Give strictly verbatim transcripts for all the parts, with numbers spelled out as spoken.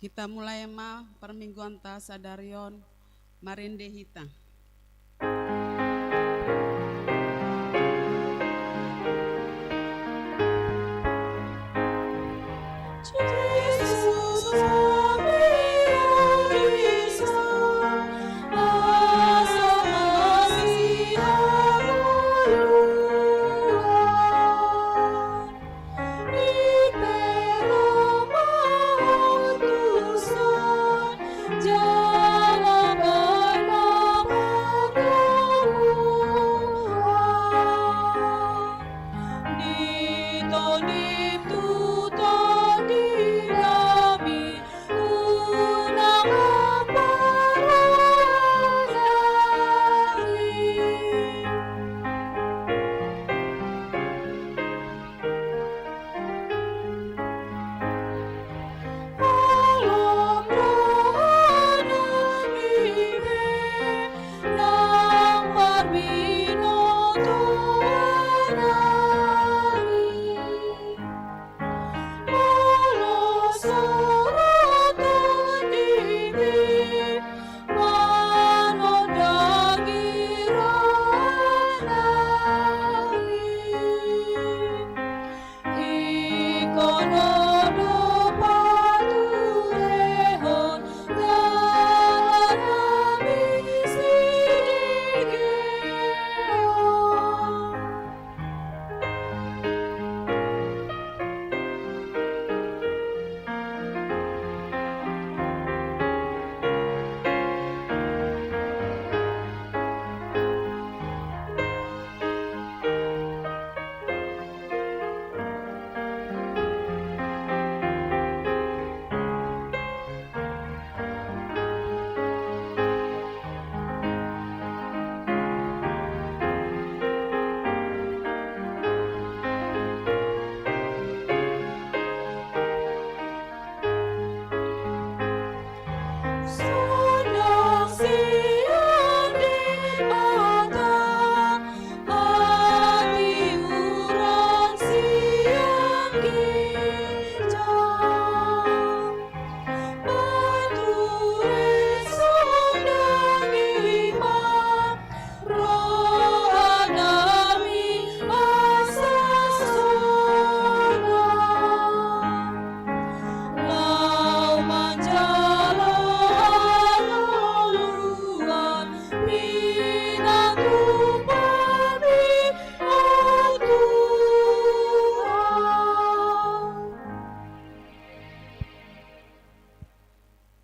Hita mulai ma parmingguanta sadari on, marende hita.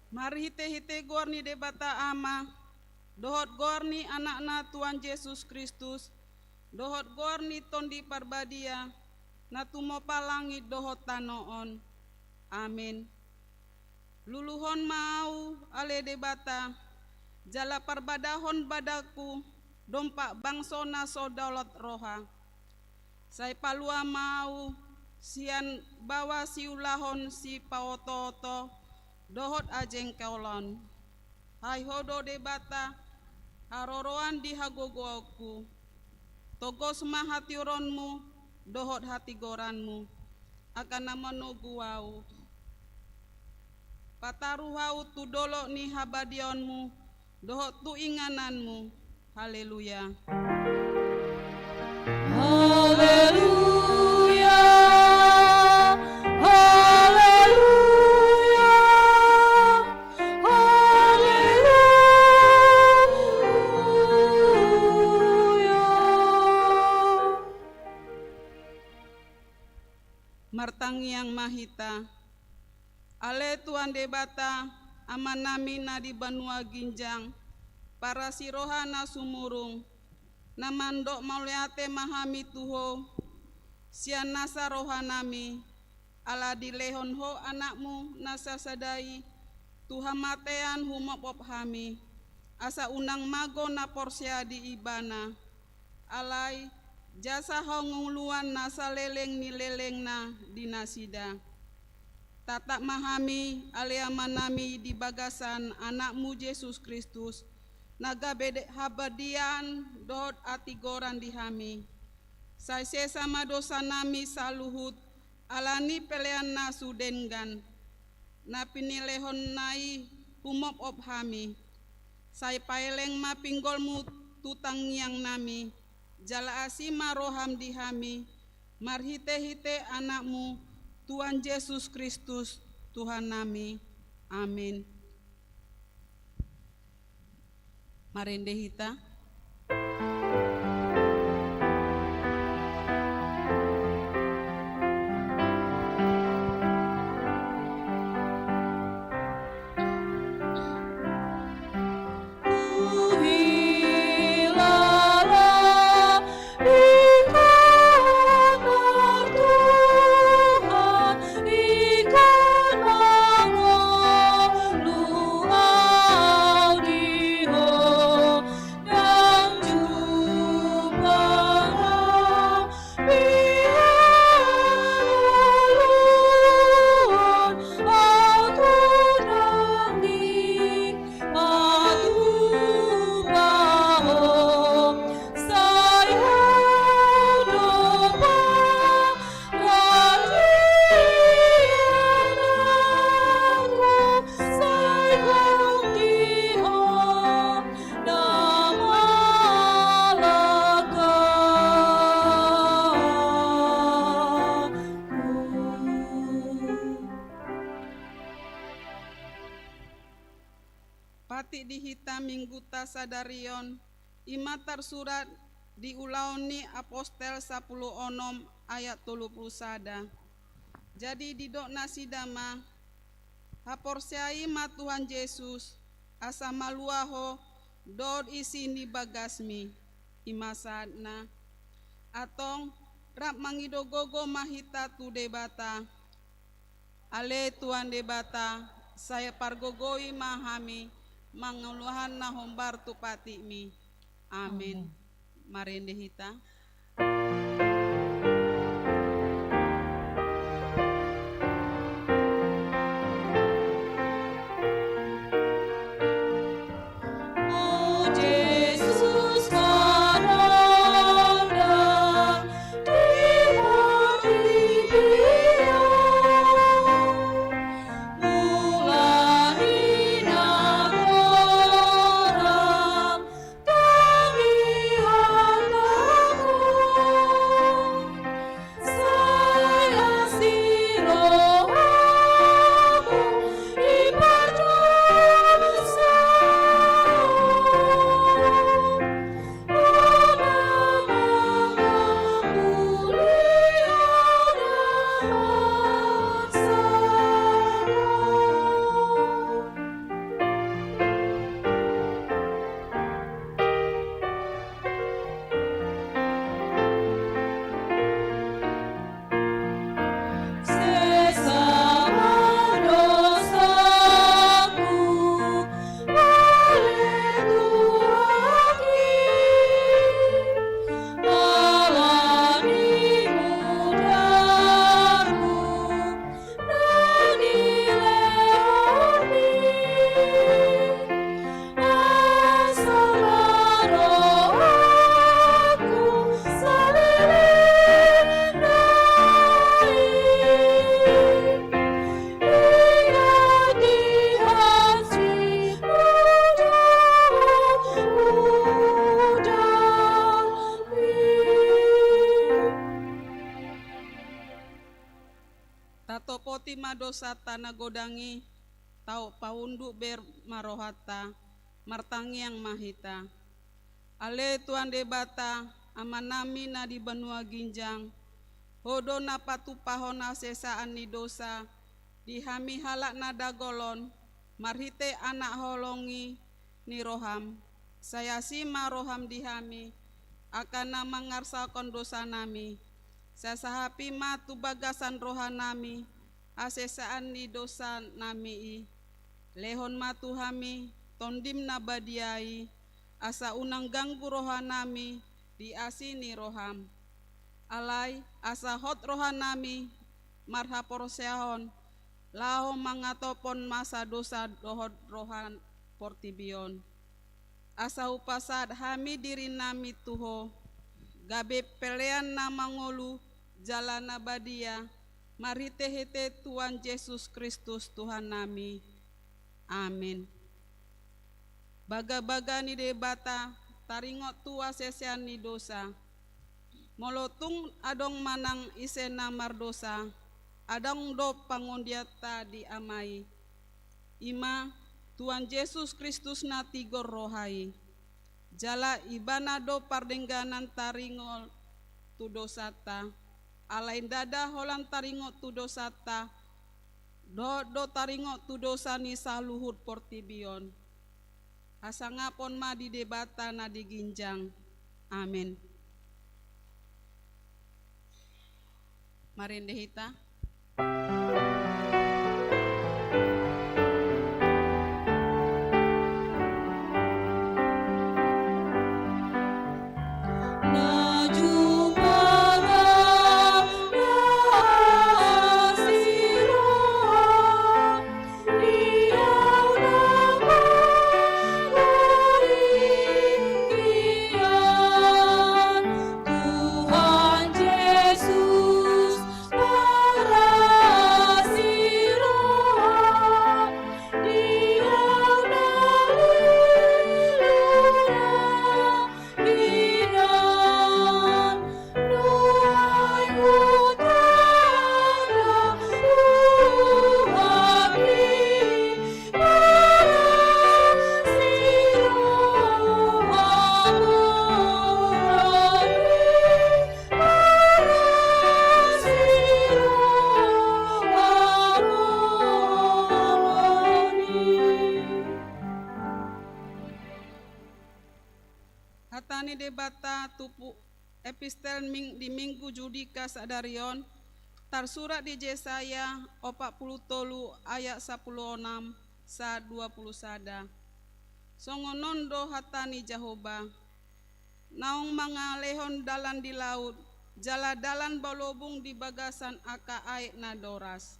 Marhite-hite goar ni Debata Ama, dohot goar ni Anakna Tuhan Jesus Kristus, dohot goar ni Tondi Parbadia, na tumopa langit dohot tano on. Amen. Luluhon ma ahu, ale Debata, jala parbadahon badangku dompak bangso na so dolok roha. Sai palua ma ahu sian baoa siulahon sipaoto-oto dohot hajengkelon. Ai Ho do Debata, haroroan di hagogoonku. Togos ma hatiuronmu dohot hatigoranmu, angka na manogu ahu. Pataruh ahu tu dolok ni habadiaonmu dohot tu ingananmu. Haleluya. Haleluya. Haleluya. Haleluya. Martangiang ma hita. Ale Tuhan Debata, Amanami na di banua ginjang, parasiroha na sumurung, na mandok mauliate ma hami tu Ho, sian nasa rohanami, ala dilehon Ho Anakmu na sasada i, tu hamatean humopop hami, asa unang mago na porsea di Ibana. Alai, jasa hangoluan na saleleng ni lelengna di nasida. Tatap ma hami, ale Amanami, di bagasan Anakmu Jesus Kristus, na gabe de-, habadiaan dohot hatigoran di hami. Sai sesa ma dosanami saluhut, ala ni pelean na so denggan. na pinilehonna i humopop hami. Sai paeleng ma pinggolmu tu tangiangnami, jala asi ma roham di hami, marhitehite Anakmu, Tuhan Jesus Kristus, Tuhannami. Amin. Marende hita. Patik di hita Mingguta sadari on, i ma tarsurat di Ulaon ni Apostel sampulu onom ayat tolu pulu sada. Jadi didok nasida ma, haporseai ma Tuhan Jesus, asa malua ho dohot isi ni bagasmi. I ma sahatna. Antong, rap mangido gogo ma hita tu Debata. Ale Tuhan Debata, sai pargogoi ma hami manguluhon na hombar tu patikmi. Amin. Amin. Marende hita. Tatopoti ma dosanta na godang i, tau paunduk be ma rohanta, martangiang ma hita. Ale Tuhan Debata, Amanami na di banua ginjang, Ho do na patupahon hasesaan ni dosa di hami halak na dagol on, marhite Anak holong i ni roham, sai asi ma roham di hami, angka na mangarsahon dosanami, sai sahapi ma tu bagasan rohanami hasesaan ni dosanami i. Lehon ma tu hami Tondim na badia i, asa unang ganggu rohanami di asi ni roham. Alai asa hot rohanami marhaporseaon, laho mangatophon masa dosa dohot roha portibi on. Asa hupasahat hami dirinami tu Ho, gabe pelean na mangolu jala na badia, Marhitehite Tuhan Jesus Kristus Tuhannami. Amen. Bagabaga ni Debata taringot tu hasesean ni dosa. Molo tung adong manang ise na mardosa, adong do pangondianta di Ama i. I ma Tuhan Jesus Kristus na tigor roha i. Jala Ibana do pardengganan taringot tu dosanta. Alai ndada holan taringot tu dosanta, dohot do taringot tu dosa ni saluhut portibi on. Hasangapon ma di Debata na di ginjang. Amen. Marende hita. Hata ni Debata tu pu-, epistel ming-, di Minggu Judika sadari on, tarsurat di Jesaya opat pulu tolu ayat sapulu onom sahat dua pulu sada. Songon on do hata ni Jahowa. Naung mangalehon dalan di laut, jala dalan balobung di bagasan angka aek na doras.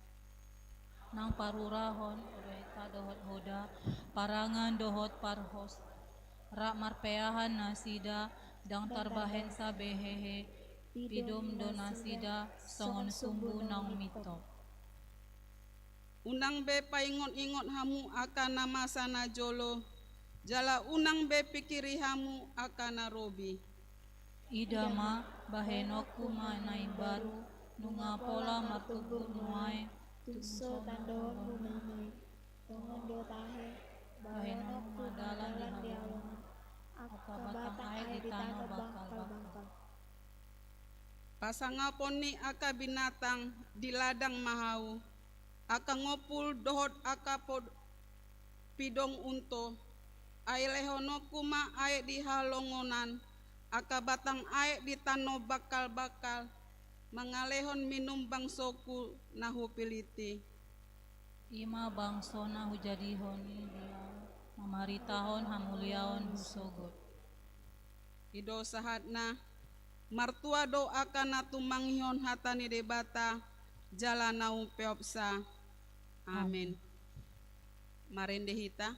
Naung parurahon rohanta dohot hoda, parangan dohot parhos. Rap marpeahan nasida, ndang tarbahensa be hehe, pidom do nasida, songon sumbu naung mintop. Unang be paingot-ingot hamu angka na masa na jolo, jala unang be pikiri hamu angka na robi. Ida ma, bahenonku ma na imbaru, nunga pola martumbur nuaeng, tung so tandaonmu nama i. Tongon do tahe, bahenonku ma dalan di halongan, angka batang aek di tano bangkal-bangkal. Pasangapon ni angka binatang di ladang ma Ahu, angka ngompul dohot angka pod-, pidong unto, ai lehononku ma aek di halongonan, angka batang aek di tano bangkal-bangkal, mangalehon minum bangsongku na hupillit i. I ma bangso na hujadihon i di Ahu, mamaritahon hamuliaon husogot. I do sahatna, martua do angka na tumangihon hata ni Debata, jala na umpeopsa. Amen. Amen. Marende hita.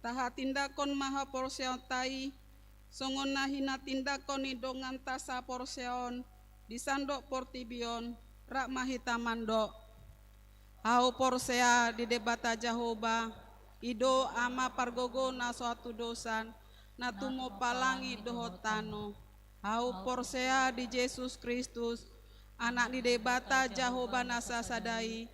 Tahatindangkon ma haporseaonta i, songon na hinatindangkon ni donganta saporseaon di sandok portibi on, rap ma hita mandok: Ahu porsea di Debata Jahowa, i do Ama pargogo na so hatudosan, na tumompa langit dohot tano. Ahu porsea di Jesus Kristus, Anak ni Debata Jahowa na sasada i,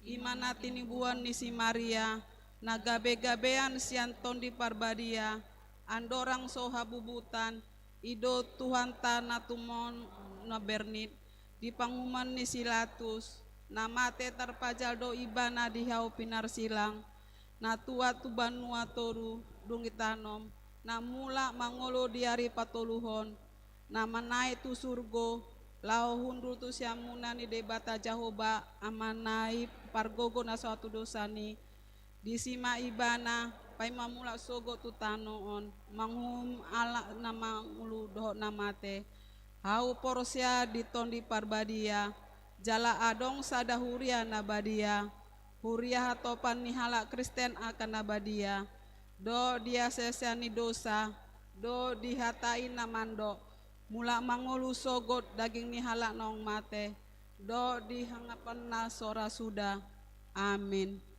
i ma na tinibuan ni si Maria, na gabegabean sian Tondi Parbadia, andorang so habubutan, i do Tuhanta na tumon na bernit, di panguhuman ni si Latus, na mate tarpajal do Ibana di hau pinarsilang, na tuat tu banua toru, dung ditanom, na mulak mangolu di ari patoluhon, na manaek tu surgo, laho hundul tu siamun ni Debata Jahowa Amana i pargogo na so hatudosan i, disi ma Ibana paima mulak sogot tu tano on, manguhum halak na mangolu dohot na mate. Ahu porsea di Tondi Parbadia, jala adong sada huria na badia, huria hatopan ni halak Kristen angka na badia, dohot di haseasean ni dosa, dohot di hata i na mandok: Mulak mangolu sogot daging ni halak naung mate, dohot di hanggapanna so ra suda. Amin.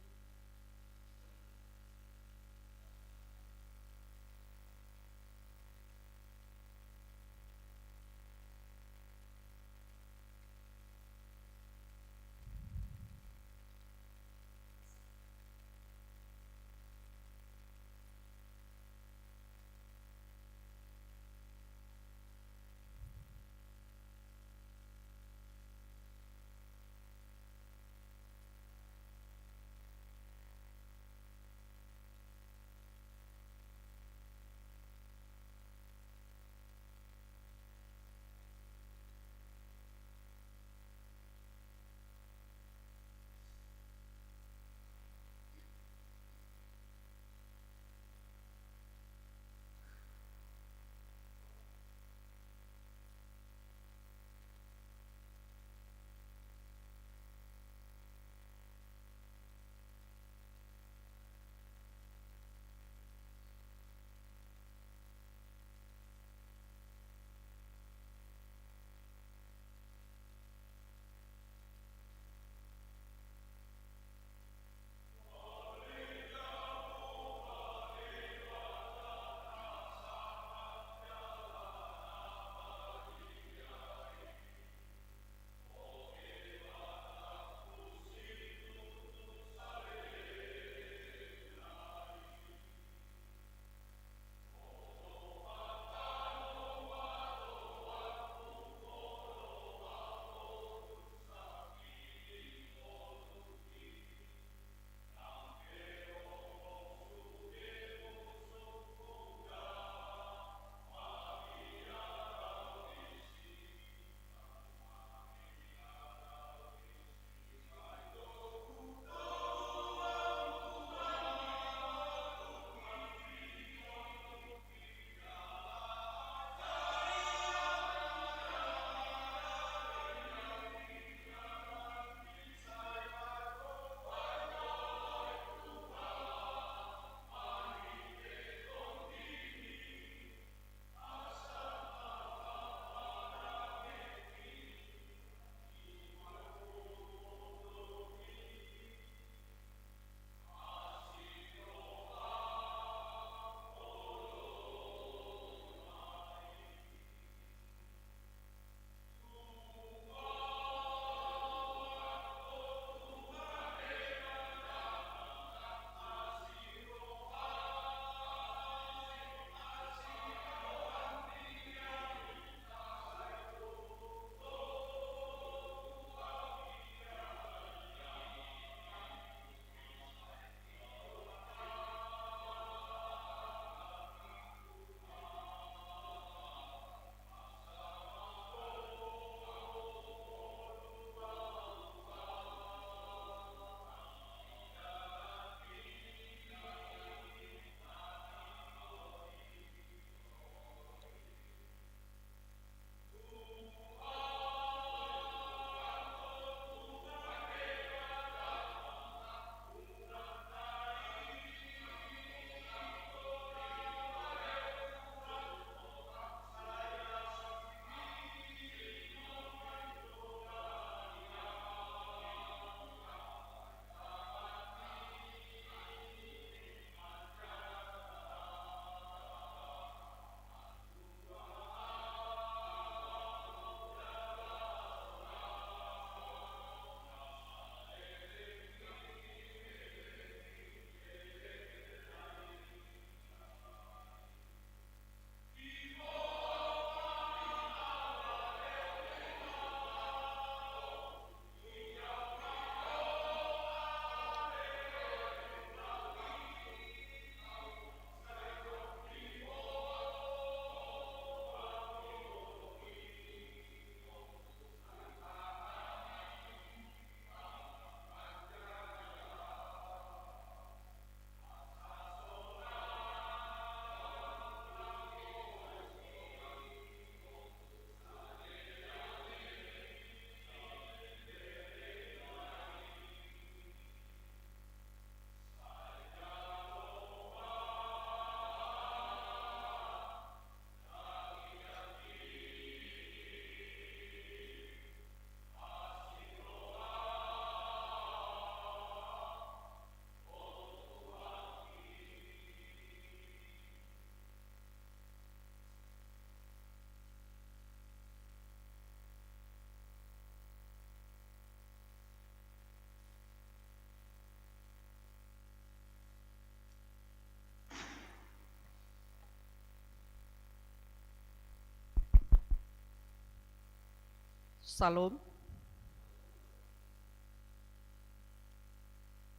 Salam.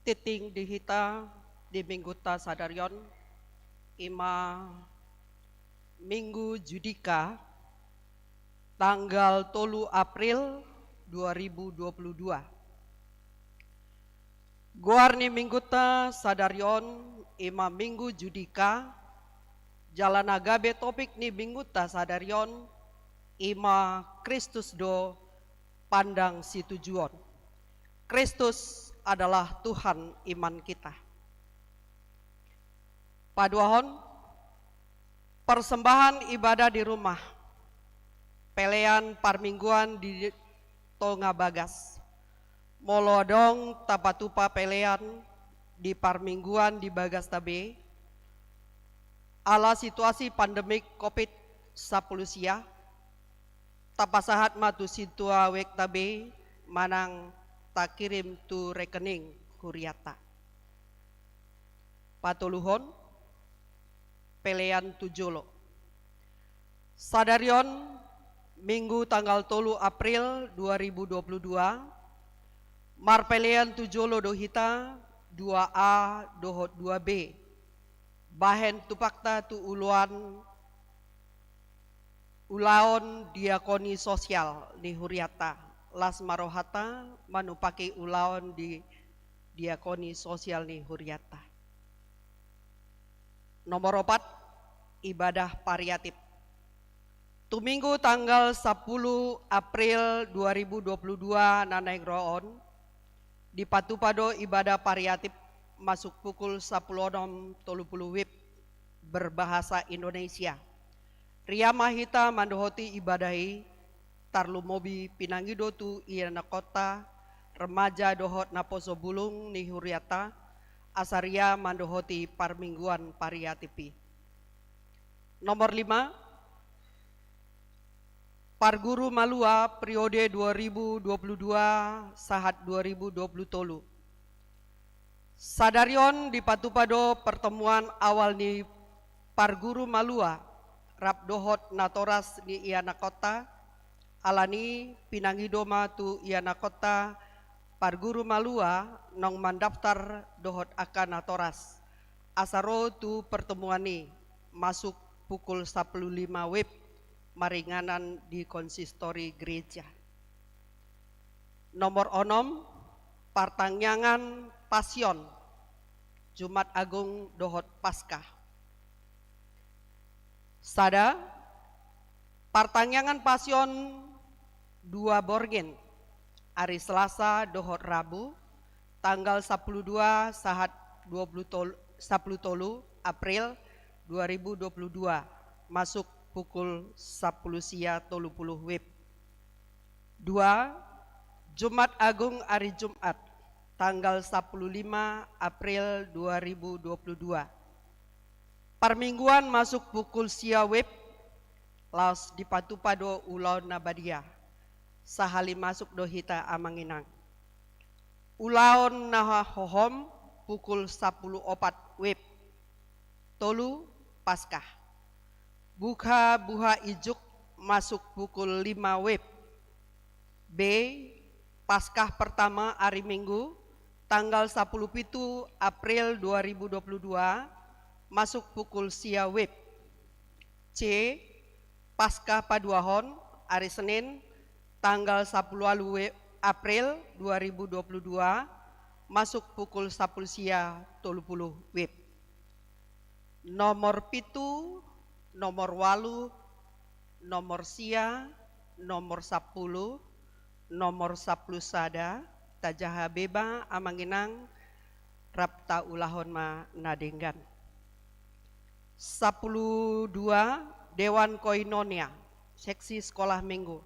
Tingting di hita di minggunta sadari on, ima Minggu Judika, tanggal tolu April dua ribu dua puluh dua. Goar ni minggunta sadari on ima Minggu Judika, jala na gabe topik ni minggunta sadari on ima Kristus do pandang situjuon. Kristus adalah Tuhan iman kita. Paduahon, persembahan ibadah di rumah, pelean parmingguan di tonga bagas. Molo adong tapatupa pelean di parmingguan di bagasta be, ala situasi pandemik covid sampulu sia, tapasahat ma tu sintua wekta be manang takirim tu rekening huriata. Patoluhon, pelean tu jolo. Sadari on, Minggu tanggal tolu April dua ribu dua puluh dua, marpelean tu jolo do hita dua A dohot dua B. Bahen tupakta tu ulaon, ulaon diakoni sosial ni huriata. Las ma rohata manupaki ulaon di diakoni sosial ni huriata. Nomor opat, ibadah pariatif. Tu Minggu tanggal sampulu April dua ribu dua puluh dua na naeng ro on, dipatupa do ibadah pariatif masuk pukul sampulu onom tolu pulu wib berbahasa Indonesia. Ria ma hita mandohoti ibadah i, tarlumobi pinangido tu ianakhonta, remaja dohot naposo bulung ni huriata, asa ria mandohoti parmingguan pariatif i. Nomor lima, Parguru Malua periode dua ribu dua puluh dua sahat dua ribu dua puluh tolu. Sadari on dipatupa do pertemuan awal ni Parguru Malua rap dohot natoras ni ianakhonta, alani pinangido ma tu ianakhonta Parguru Malua naung mandaftar dohot angka natoras, asa ro tu pertemuan i masuk pukul sampulu lima wib maringanan di konsistori gereja. Nomor onom, partangiangan Pasion, Jumat Agung dohot Paskah. Sada, partangiangan Pasion dua borngin, ari Selasa dohot Rabu, tanggal sampulu dua sahat dua puluh tolu, sampulu tolu April dua ribu dua puluh dua, masuk pukul sampulu sia tolu pulu wib. Dua, Jumat Agung ari Jumat, tanggal sampulu lima April dua ribu dua puluh dua. Parmingguan masuk pukul sia wib, laos dipatupa do ulaon na badia. Sahali masuk do hita amang inang. Ulaon na hohom pukul sampulu opat wib. Tolu, Paskah. Buka buha ijuk masuk pukul lima wib. B, Paskah pertama ari Minggu, tanggal sampulu pitu April dua ribu dua puluh dua, masuk pukul sia wib. C, Paskah paduahon ari Senin, tanggal sampulu ualu we-, April dua ribu dua puluh dua, masuk pukul sampulu sia tolu pulu wib. Nomor pitu, nomor ualu, nomor sia, nomor sampulu, nomor sampulu sada, tajaha be ma amang inang rap taulahon ma na denggan. Sampulu dua, Dewan Koinonia, seksi sekolah minggu.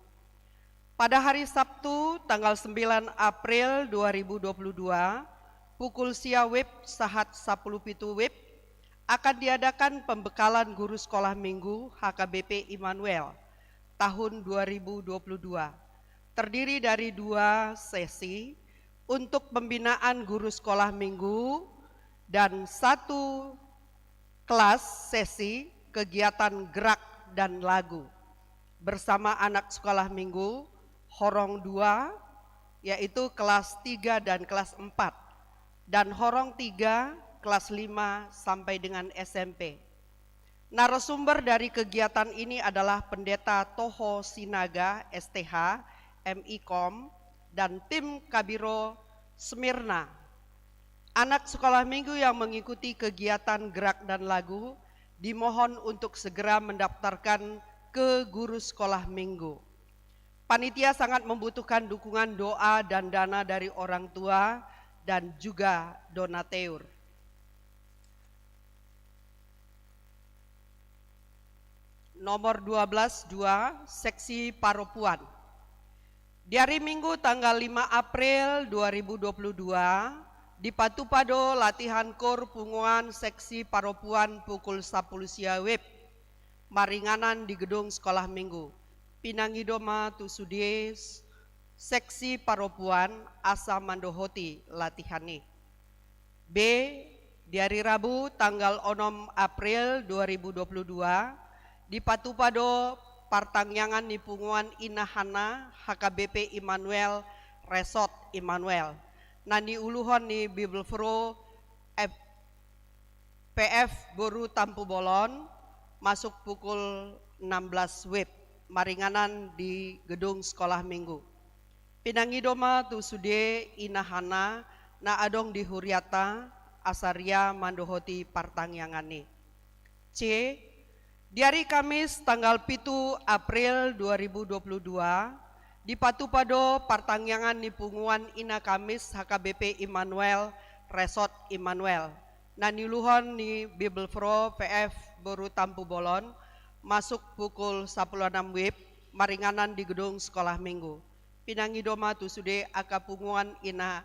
Pada hari Sabtu, tanggal sembilan April dua ribu dua puluh dua, pukul sia wib sahat sampulu pitu wib, akan diadakan pembekalan guru sekolah minggu H K B P Immanuel tahun dua ribu dua puluh dua. Terdiri dari dua sesi untuk pembinaan guru sekolah minggu dan satu kelas sesi kegiatan gerak dan lagu bersama anak sekolah minggu horong dua, yaitu kelas tiga dan kelas empat, dan horong tiga, kelas lima sampai dengan S M P. Narasumber dari kegiatan ini adalah Pendeta Toho Sinaga, S T H, M I Kom, dan tim Kabiro Smyrna. Anak sekolah minggu yang mengikuti kegiatan gerak dan lagu dimohon untuk segera mendaftarkan ke guru sekolah minggu. Panitia sangat membutuhkan dukungan doa dan dana dari orang tua dan juga donatur. Nomor dua belas dua, seksi paropuan. Di hari Minggu tanggal lima April dua ribu dua puluh dua, dipatupa do latihan kor punguan seksi paropuan pukul sapulu sia wib, maringanan di gedung sekolah minggu. Pinangido ma tu sude seksi paropuan asa mandohoti latihan i. B, di hari Rabu tanggal onom April dua ribu dua puluh dua, dipatupa do partangiangan ni punguan Ina Hana H K B P Immanuel Resort Immanuel, na niuluhon ni Bibelvrouw F-, P F Boru Tampubolon, masuk pukul enam belas wib, maringanan di gedung sekolah minggu. Pinangido ma tu sude Ina Hana na adong di hurianta, asa ria mandohoti partangiangan i. C, di hari Kamis tanggal pitu April dua ribu dua puluh dua, dipatupa do partangiangan ni punguan Ina Kamis H K B P Immanuel Resort Immanuel, na niuluhon ni Bibelvrouw P F Boru Tampubolon, masuk pukul sapulu onom wib, maringanan di gedung sekolah minggu. Pinangido ma tu sude angka punguan Ina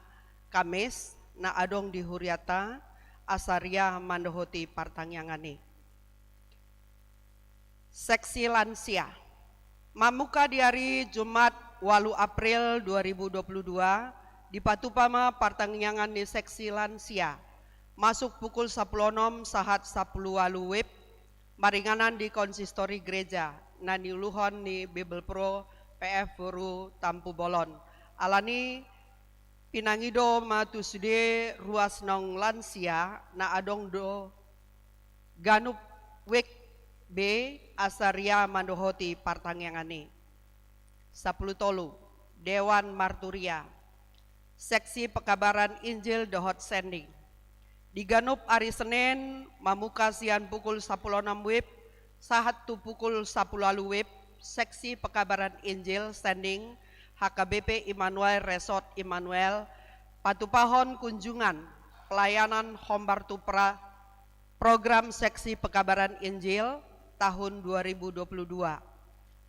Kamis na adong di hurianta, asa ria mandohoti partangiangan i. Seksi lansia. Mamungka di hari Jumat ualu April dua ribu dua puluh dua, dipatupa ma partangiangan ni seksi lansia, masuk pukul sapulu onom sahat sapulu ualu wib, maringanan di konsistori gereja, na niuluhon ni Bibelvrouw P F Boru Tampubolon. Alani i, pinangido ma tu sude ruas naung lansia na adong do ganup wik B, asa ria mandohoti partangiangan i. Sapulu tolu, Dewan Marturia. Seksi pekabaran Injil dohot sending. Di ganup ari Senin, mamungka sian pukul sapulu onom wib sahat tu pukul sapulu ualu wib, seksi pekabaran Injil sending H K B P Immanuel Resort Immanuel, patupahon kunjungan pelayanan hombar tu pra-, program seksi pekabaran Injil tahun dua ribu dua puluh dua.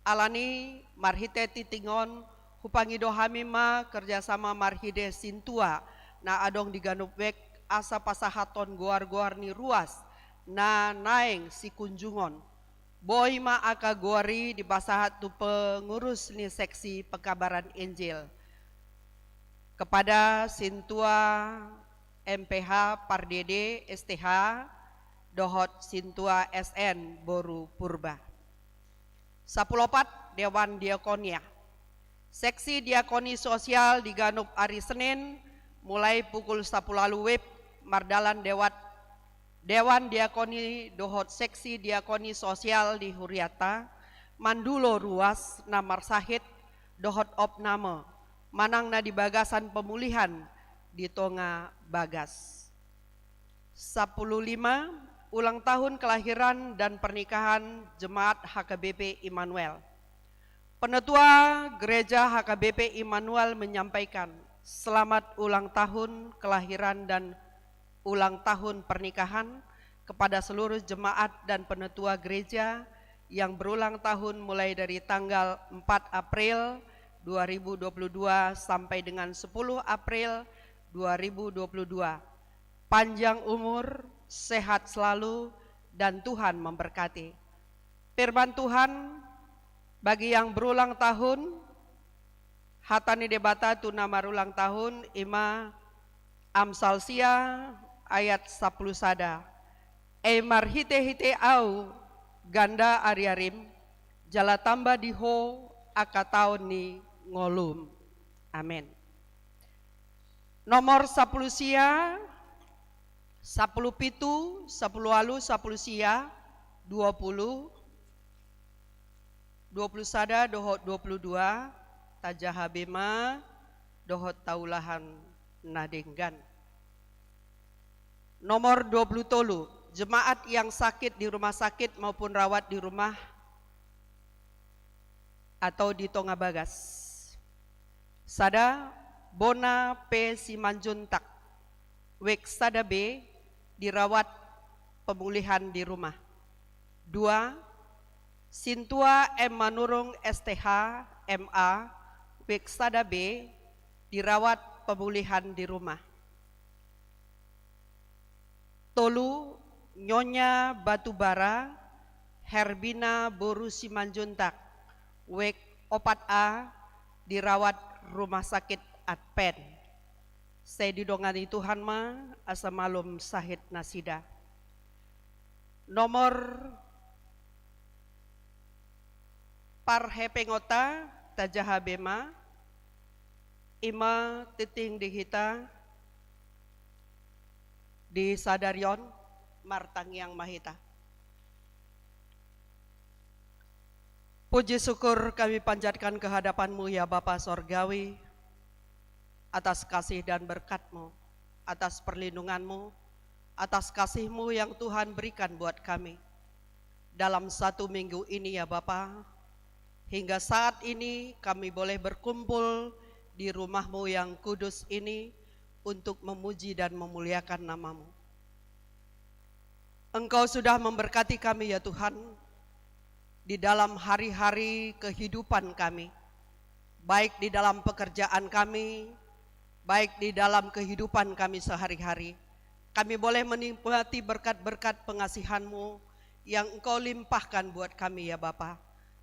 Alani i, marhite tingting on, hupangido hami ma kerjasama marhite sintua na adong di ganup wik, asa pasahathon goar-goar ni ruas na naeng sikunjungon. Boi ma angka goar i dipasahat tu pengurus ni seksi pekabaran Injil. Kepada sintua M P H Pardede S T H dohot sintua S N Boru Purba. Sapulu opat, Dewan Diakonia. Seksi diakoni sosial di ganup ari Senin, mulai pukul sapulu ualu wib, mardalan dewat Dewan Diakoni dohot seksi diakoni sosial di hurianta, mandulo ruas na marsahit dohot opname, manang na di bagasan pemulihan di tonga bagas. Sapulu lima, ulang tahun kelahiran dan pernikahan Jemaat H K B P Immanuel. Penatua Gereja H K B P Immanuel menyampaikan selamat ulang tahun kelahiran dan ulang tahun pernikahan kepada seluruh jemaat dan penatua gereja yang berulang tahun mulai dari tanggal empat April dua ribu dua puluh dua sampai dengan sepuluh April dua ribu dua puluh dua. Panjang umur, sehat selalu, dan Tuhan memberkati. Firman Tuhan bagi yang berulang tahun, hata ni Debata tu na marulang tahun, i ma Amsal sia ayat sapulu sada. Ai marhite-hite ahu ganda ari-arim, jala tamba di ho angka taon ni ngolum. Amen. Nomor sampulu sia, sampulu pitu, sampulu ualu, sampulu sia, dua pulu, dua pulu sada dohot dua pulu dua, tajaha be ma dohot taulahon na denggan. Nomor dua pulu tolu, jemaat yang sakit di rumah sakit maupun rawat di rumah atau di tonga bagas. Sada, Bona P Simanjuntak, wijk sada B, dirawat pemulihan di rumah. Dua, Sintua M Manurung S T H, M A, wijk sada B, dirawat pemulihan di rumah. Tolu, Nyonya Batubara Herbina boru Simanjuntak, wijk opat A, dirawat rumah sakit Advent. Sai didongani Tuhan ma asa malum sahit nasida. Nomor parhepengonta, tajaha be ma, i ma tingting di hita di sadari on, martangiang ma hita. Puji syukur kami panjatkan ke hadapan-Mu, ya Bapa Sorgawi, atas kasih dan berkat-Mu, atas perlindungan-Mu, atas kasih-Mu yang Tuhan berikan buat kami dalam satu minggu ini, ya Bapa. Hingga saat ini kami boleh berkumpul di rumah-Mu yang kudus ini untuk memuji dan memuliakan nama-Mu. Engkau sudah memberkati kami, ya Tuhan, di dalam hari-hari kehidupan kami, baik di dalam pekerjaan kami, baik di dalam kehidupan kami sehari-hari. Kami boleh menikmati berkat-berkat pengasihan-Mu yang Engkau limpahkan buat kami, ya Bapa.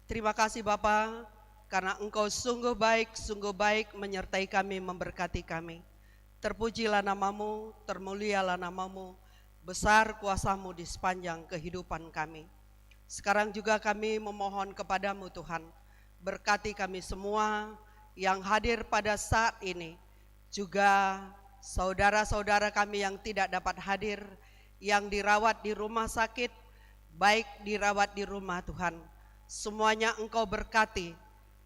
Terima kasih, Bapa, karena Engkau sungguh baik, sungguh baik menyertai kami, memberkati kami. Terpujilah nama-Mu, termulialah nama-Mu, besar kuasa-Mu di sepanjang kehidupan kami. Sekarang juga kami memohon kepada-Mu, Tuhan, berkati kami semua yang hadir pada saat ini, juga saudara-saudara kami yang tidak dapat hadir, yang dirawat di rumah sakit, baik dirawat di rumah, Tuhan. Semuanya Engkau berkati,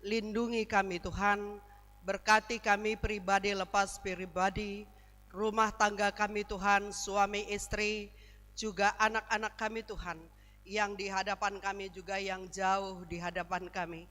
lindungi kami, Tuhan. Berkati kami pribadi lepas pribadi, rumah tangga kami, Tuhan, suami istri, juga anak-anak kami, Tuhan, yang di hadapan kami, juga yang jauh di hadapan kami.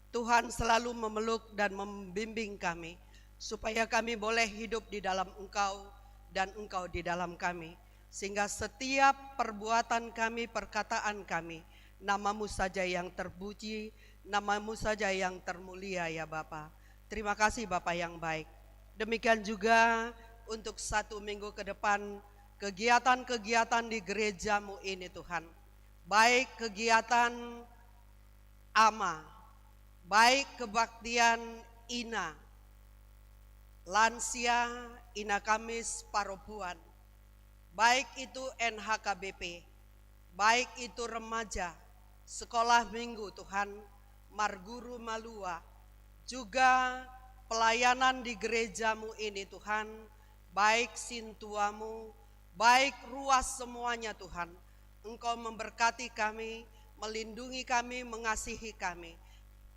Tuhan selalu memeluk dan membimbing kami, supaya kami boleh hidup di dalam Engkau dan Engkau di dalam kami. Sehingga setiap perbuatan kami, perkataan kami, nama-Mu saja yang terpuji, nama-Mu saja yang termulia, ya Bapa. Terima kasih, Bapa yang baik. Demikian juga untuk satu minggu ke depan, kegiatan-kegiatan di gereja-Mu ini, Tuhan. Baik kegiatan ama, baik kebaktian ina, lansia, ina Kamis, parompuan, baik itu N H K B P, baik itu remaja, sekolah minggu, Tuhan, marguru malua, juga pelayanan di gereja-Mu ini, Tuhan, baik sintua-Mu, baik ruas semuanya, Tuhan. Engkau memberkati kami, melindungi kami, mengasihi kami,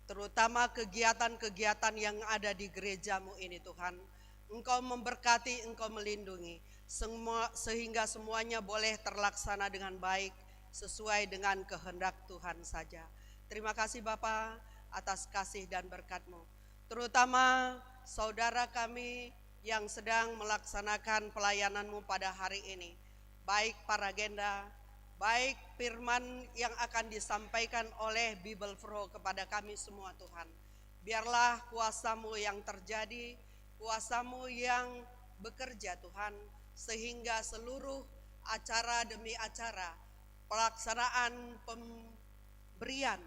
terutama kegiatan-kegiatan yang ada di gereja-Mu ini, Tuhan. Engkau memberkati, Engkau melindungi, semua, sehingga semuanya boleh terlaksana dengan baik, sesuai dengan kehendak Tuhan saja. Terima kasih, Bapa, atas kasih dan berkat-Mu. Terutama saudara kami yang sedang melaksanakan pelayanan-Mu pada hari ini, baik paragenda, baik firman yang akan disampaikan oleh Bibelvrouw kepada kami semua, Tuhan. Biarlah kuasa-Mu yang terjadi, kuasa-Mu yang bekerja, Tuhan, sehingga seluruh acara demi acara, pelaksanaan pemberian,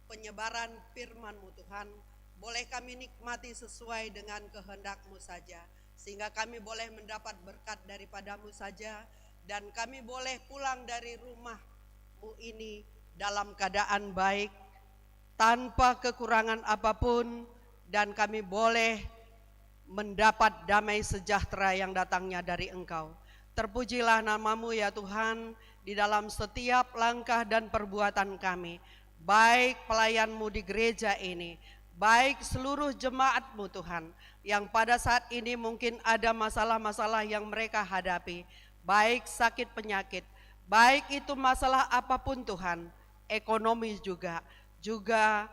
penyebaran firman-Mu, Tuhan, boleh kami nikmati sesuai dengan kehendak-Mu saja, sehingga kami boleh mendapat berkat daripada-Mu saja, dan kami boleh pulang dari rumah-Mu ini dalam keadaan baik, tanpa kekurangan apapun, dan kami boleh mendapat damai sejahtera yang datangnya dari Engkau. Terpujilah nama-Mu, ya Tuhan, di dalam setiap langkah dan perbuatan kami, baik pelayan-Mu di gereja ini, baik seluruh jemaat-Mu, Tuhan, yang pada saat ini mungkin ada masalah-masalah yang mereka hadapi, baik sakit penyakit, baik itu masalah apapun, Tuhan, ekonomi juga, juga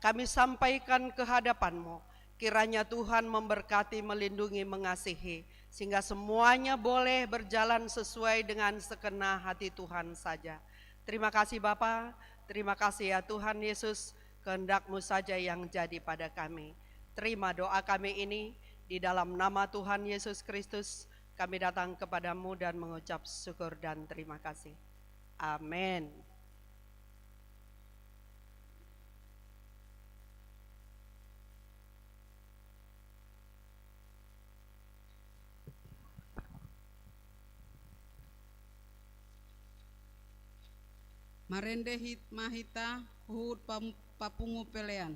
kami sampaikan ke hadapan-Mu. Kiranya Tuhan memberkati, melindungi, mengasihi, sehingga semuanya boleh berjalan sesuai dengan sekena hati Tuhan saja. Terima kasih Bapa, terima kasih ya Tuhan Yesus, kehendak-Mu saja yang jadi pada kami. Terima doa kami ini, di dalam nama Tuhan Yesus Kristus, kami datang kepada-Mu dan mengucap syukur dan terima kasih. Amin. Marende hit-, ma hita huhut pam-, papungu pelean.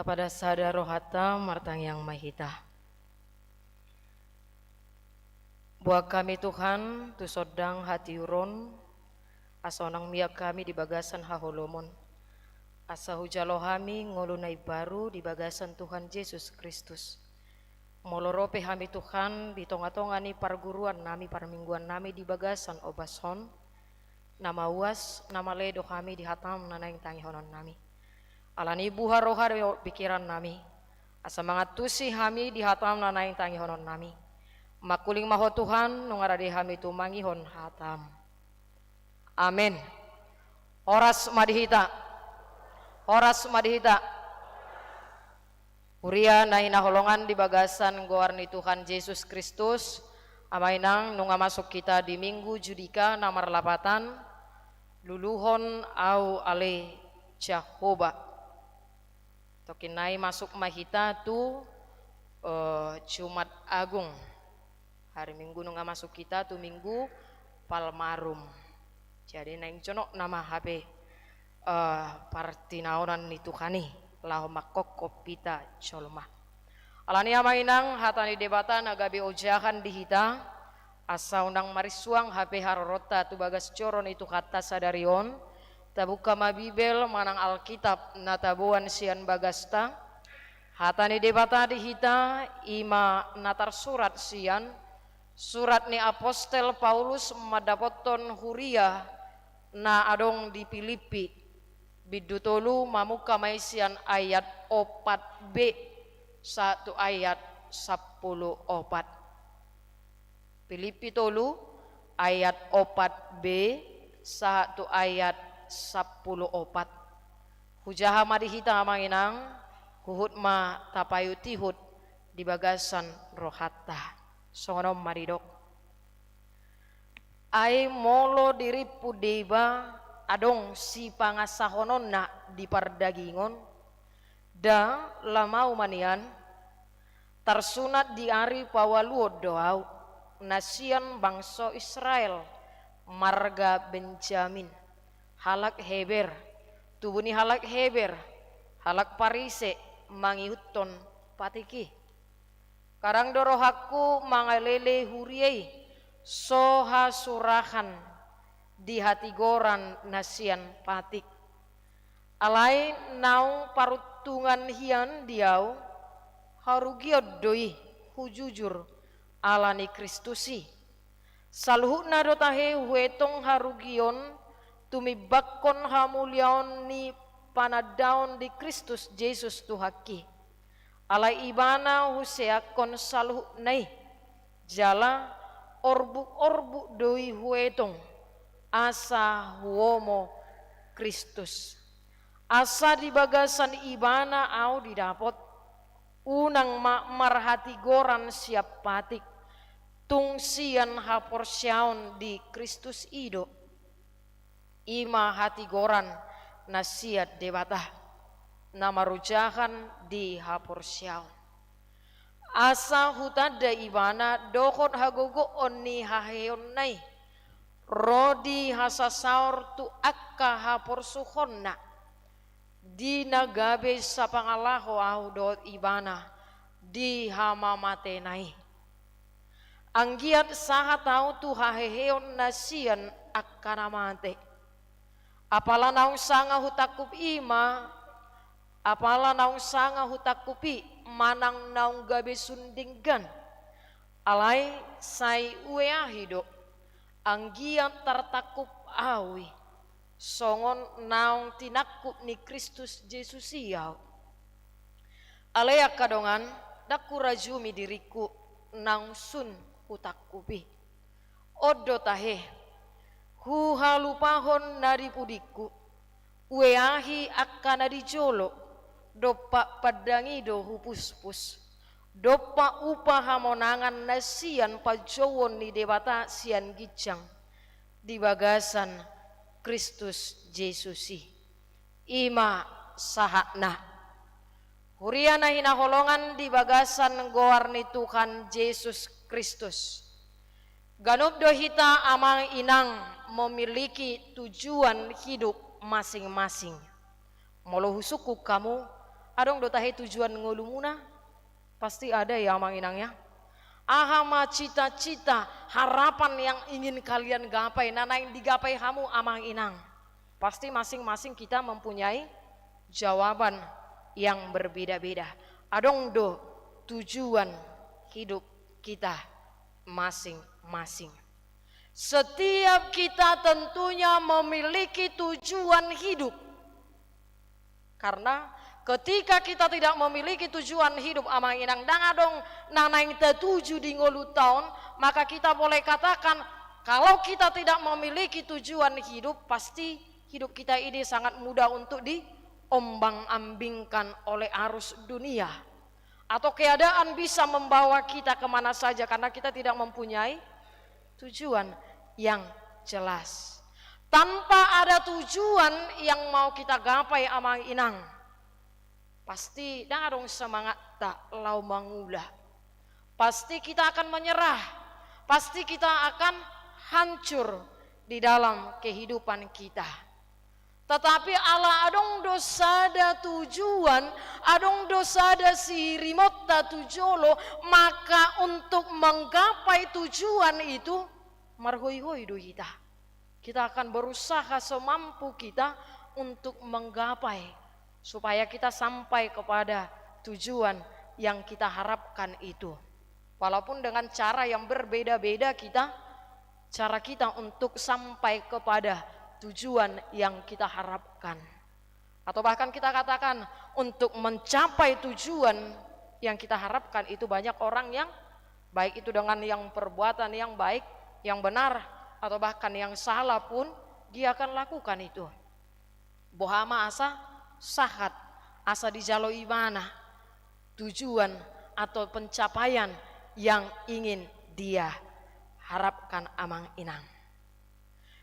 Pada sada rohanta martangiang ma hita. Boan hami Tuhan, tu sondang hatiuron, asa unang mian hami di bagasan haholomon. Asa hujalo hami ngolu na imbaru di bagasan Tuhan Jesus Kristus. Molo ro pe hami Tuhan, di tonga-tonga ni parguruan nami, parmingguan nami di bagasan ombas on, na mauas, na male do hami di hatam na naeng tangihonon nami. Alani buha roha do pikiran nami, asa mangantusi hami di hatam na naeng tangihonon nami. Mangkuling ma Ho Tuhan, nunga rade hami tumangihon hatam. Amen. Horas ma di hita. Horas ma di hita. Huria na hinaholongan di bagasan goar ni Tuhan Jesus Kristus, amang inang, nunga masuk hita di Minggu Judika na marlapatan, Luluhon Ahu Ale Jahowa. Tokinna i masuk ma hita tu, eh, Jumat Agung. Hari Minggu nunga masuk hita tu Minggu Palmarum. Jadi naeng jonok nama hape, eh, partinaonan ni Tuhan i laho manghophop hita jolma. Alani i amang inang, hata ni Debata na gabe ojahan di hita, asa unang marisuang hape haroronta tu bagas joro ni Tuhanta sadari on, tabungka ma Bibel manang Alkitab na taboan sian bagasta, hata ni Debata di hita, i ma na tarsurat sian surat ni apostel Paulus mandapothon huria na adong di Pilippi, bindu tolu, mamungka ma i sian ayat opat b sahat tu ayat sampulu opat. Pilippi tolu ayat opat b sahat tu ayat sampulu opat. Hujaha ma di hita amang inang, huhut ma tapaihutihut di bagasan rohanta. Songon on ma didok. Ai molo dirimpu deba adong sipangasahononna di pardagingon, nda lamau ma nian, tarsunat di ari paualuon do ahu, na sian bangso Israel, marga Benjamin, halak Heber, tubu ni halak Heber, halak Parise, mangihuthon patik i. Kadang do rohangku mangalele huria i so hasurahan di hatigoran na sian patik. Alai naung paruntungan hian di ahu, harugion do i hujujur ala ni Kristus i. Saluhutna do tahe huetong harugion tumimbanghon hamuliaon ni panandaon di Kristus Jesus Tuhangki. Alai Ibana huseakhon saluhutna i, jala orbuk-orbuk do i huetong, asa huomo Kristus. Asa di bagasan Ibana ahu didapot, unang ma marhatigoran sian patik, tung sian haporseaon di Kristus i do. I ma hatigoran na sian Debata, na marojahan di haporseaon. Asa hutanda Ibana dohot hagogoon ni haheheonna i, ro di hasasaor tu angka haporsuhonna, di na gabe sapangalaho ahu dohot Ibana di hamamatena i. Anggiat sahat ahu tu haheheon na sian angka na mate. Apala naung sanga hutangkup i ma, apala naung sanga hutangkup i manang naung gabe sun denggan. Alai sai ueahi do, anggiat tartangkup ahu i, songon naung tinangkup ni Kristus Jesus i ahu. Alai angka dongan, ndang hurajumi diringku naung sun hutangkup i. On do tahe, huhalupahon na di pudingku, ueahi angka na di jolo, dompak pandangi do hupuspus, dompak upa hamonangan na sian panjouon ni Debata sian ginjang, di bagasan Kristus Jesus i. I ma sahatna. Huria na hinaholongan di bagasan goar ni Tuhan Jesus Kristus. Ganup do hita amang inang memiliki tujuan hidup masing-masing. Molo husungkun hamu, Adong do tahe tujuan ngolumuna? Pasti ada ya, Amang Inang, ya. Aha ma cita-cita, harapan yang ingin kalian gapai, na naeng digapai hamu, Amang Inang? Pasti masing-masing kita mempunyai jawaban yang berbeda-beda. Adong do tujuan hidup kita masing-masing. Setiap kita tentunya memiliki tujuan hidup. Karena ketika kita tidak memiliki tujuan hidup, Amang Inang, ndang adong na naeng tatuju di ngolunta on, maka kita boleh katakan, kalau kita tidak memiliki tujuan hidup, pasti hidup kita ini sangat mudah untuk diombang-ambingkan oleh arus dunia. Atau keadaan bisa membawa kita kemana saja karena kita tidak mempunyai tujuan yang jelas. Tanpa ada tujuan yang mau kita gapai, Amang Inang, pasti ndang adong semangatta laho mangula. Pasti kita akan menyerah. Pasti kita akan hancur di dalam kehidupan kita. Tetapi ala adong do sada tujuan, adong do sada sirimonta tu jolo, maka untuk menggapai tujuan itu, marhoihoi do hita. Kita akan berusaha semampu kita untuk menggapai, supaya kita sampai kepada tujuan yang kita harapkan itu. Walaupun dengan cara yang berbeda-beda kita, cara kita untuk sampai kepada tujuan yang kita harapkan. Atau bahkan kita katakan, untuk mencapai tujuan yang kita harapkan itu banyak orang yang, baik itu dengan yang perbuatan yang baik, yang benar, atau bahkan yang salah pun, dia akan lakukan itu. Boha ma asa sahat, asa dijalo ibana tujuan atau pencapaian yang ingin dia harapkan, Amang Inang.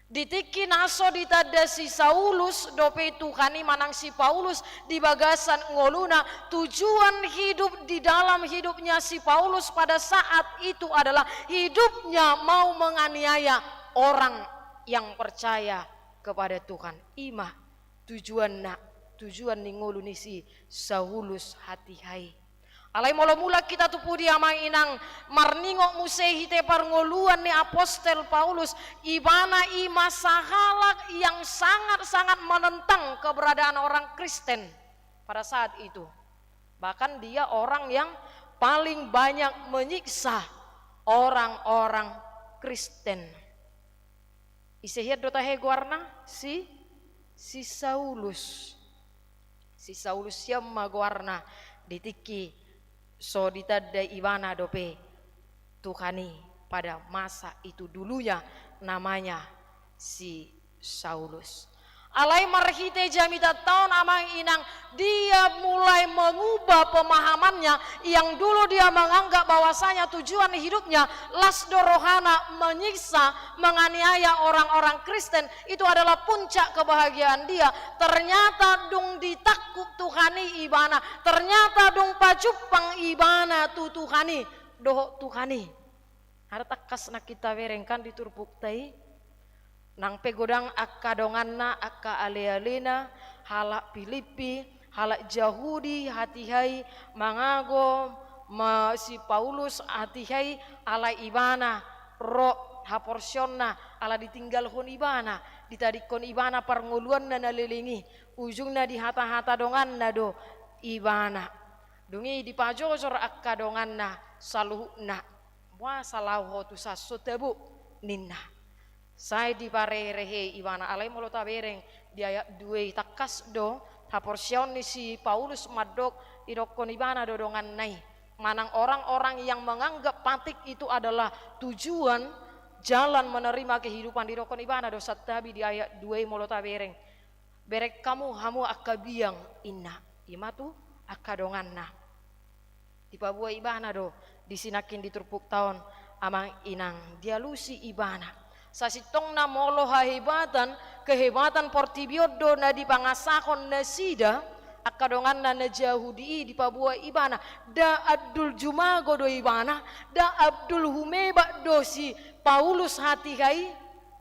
Di tingki na so ditanda si Saulus dope Tuhan i manang si Paulus di bagasan ngoluna, tujuan hidup di dalam hidupnya si Paulus pada saat itu adalah hidupnya mau menganiaya orang yang percaya kepada Tuhan. I ma tujuanna, tujuan ni ngolu ni si Saulus hatiha i. Alai molo mulak hita tu pudi, Amang Inang, marningot muse hita parngoluan ni apostel Paulus, ibana i ma sahalak yang sangat-sangat menentang keberadaan orang Kristen pada saat itu. Bahkan dia orang yang paling banyak menyiksa orang-orang Kristen. Ise hian do tahe goarna? Si, si Saulus. Si Saulus hian ma goarna di tingki so ditanda ibana dope Tuhan i pada masa itu, dulunya namanya si Saulus. Alai marhite jamitanta on, Amang Inang, dia mulai mengubah pemahamannya yang dulu dia menganggap bahwasanya tujuan hidupnya las do rohana menyiksa, menganiaya orang-orang Kristen, itu adalah puncak kebahagiaan dia. Ternyata dung ditangkup Tuhan i ibana, ternyata dung pajumpang ibana tu Tuhan i dohot Tuhan i. Ada tangkas nangkin tabereng kan di turpukta i. Nang pe godang angka donganna, angka alealena, halak Pilippi, halak Jahudi hatiha i, mangago ma si Paulus hatiha i, ala ibana ro haporseaonna, ala ditinggalhon ibana, ditadingkon ibana parngoluanna na leleng i, ujungna dihatahata donganna do ibana. Dung i dipajojor angka donganna saluhutna. Boasa laho ho tu san, so tabo, ninna. Sai dipareherehei ibana, alai molo tabereng di ayat dua i tangkas do haporseaon ni si Paulus mandok, didokkon ibana do donganna i manang orang-orang yang menganggap patik itu adalah tujuan jalan menerima kehidupan, didokkon ibana do santabi di ayat dua i molo tabereng. Bereng hamu, hamu angka biang, inna. I ma tu angka donganna. Dipaboa ibana do disi nangkin di turpukta on, Amang Inang, dialusi ibana. Sasintongna molo hahebatan, kehebatan portibi on do na dipangasahon nasida, angka donganna na Jahudi i, dipaboa ibana, nda andul jumago do ibana, nda andul humebak do si Paulus hatiha i.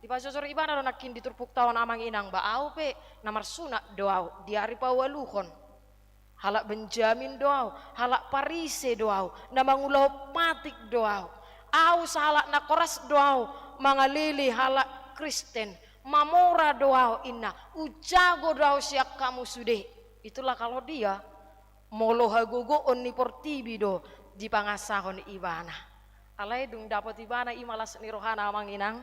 Dipajojor ibana do nangkin di turpukta on, Amang Inang, ba ahu pe na marsunat do ahu di ari paualuhon. Halak Benjamin do ahu, halak Parise do ahu, na mangulahon patik do ahu. Ahu sahalak na koras do ahu mangalele halak Kristen, mamora do ahu, inna, hujago do ahu sian hamu sude. Itulah kalau dia, molo hagogoon ni portibi do dipangasahon ibana. Alai dung dapot ibana i ma las ni rohana, amang inang.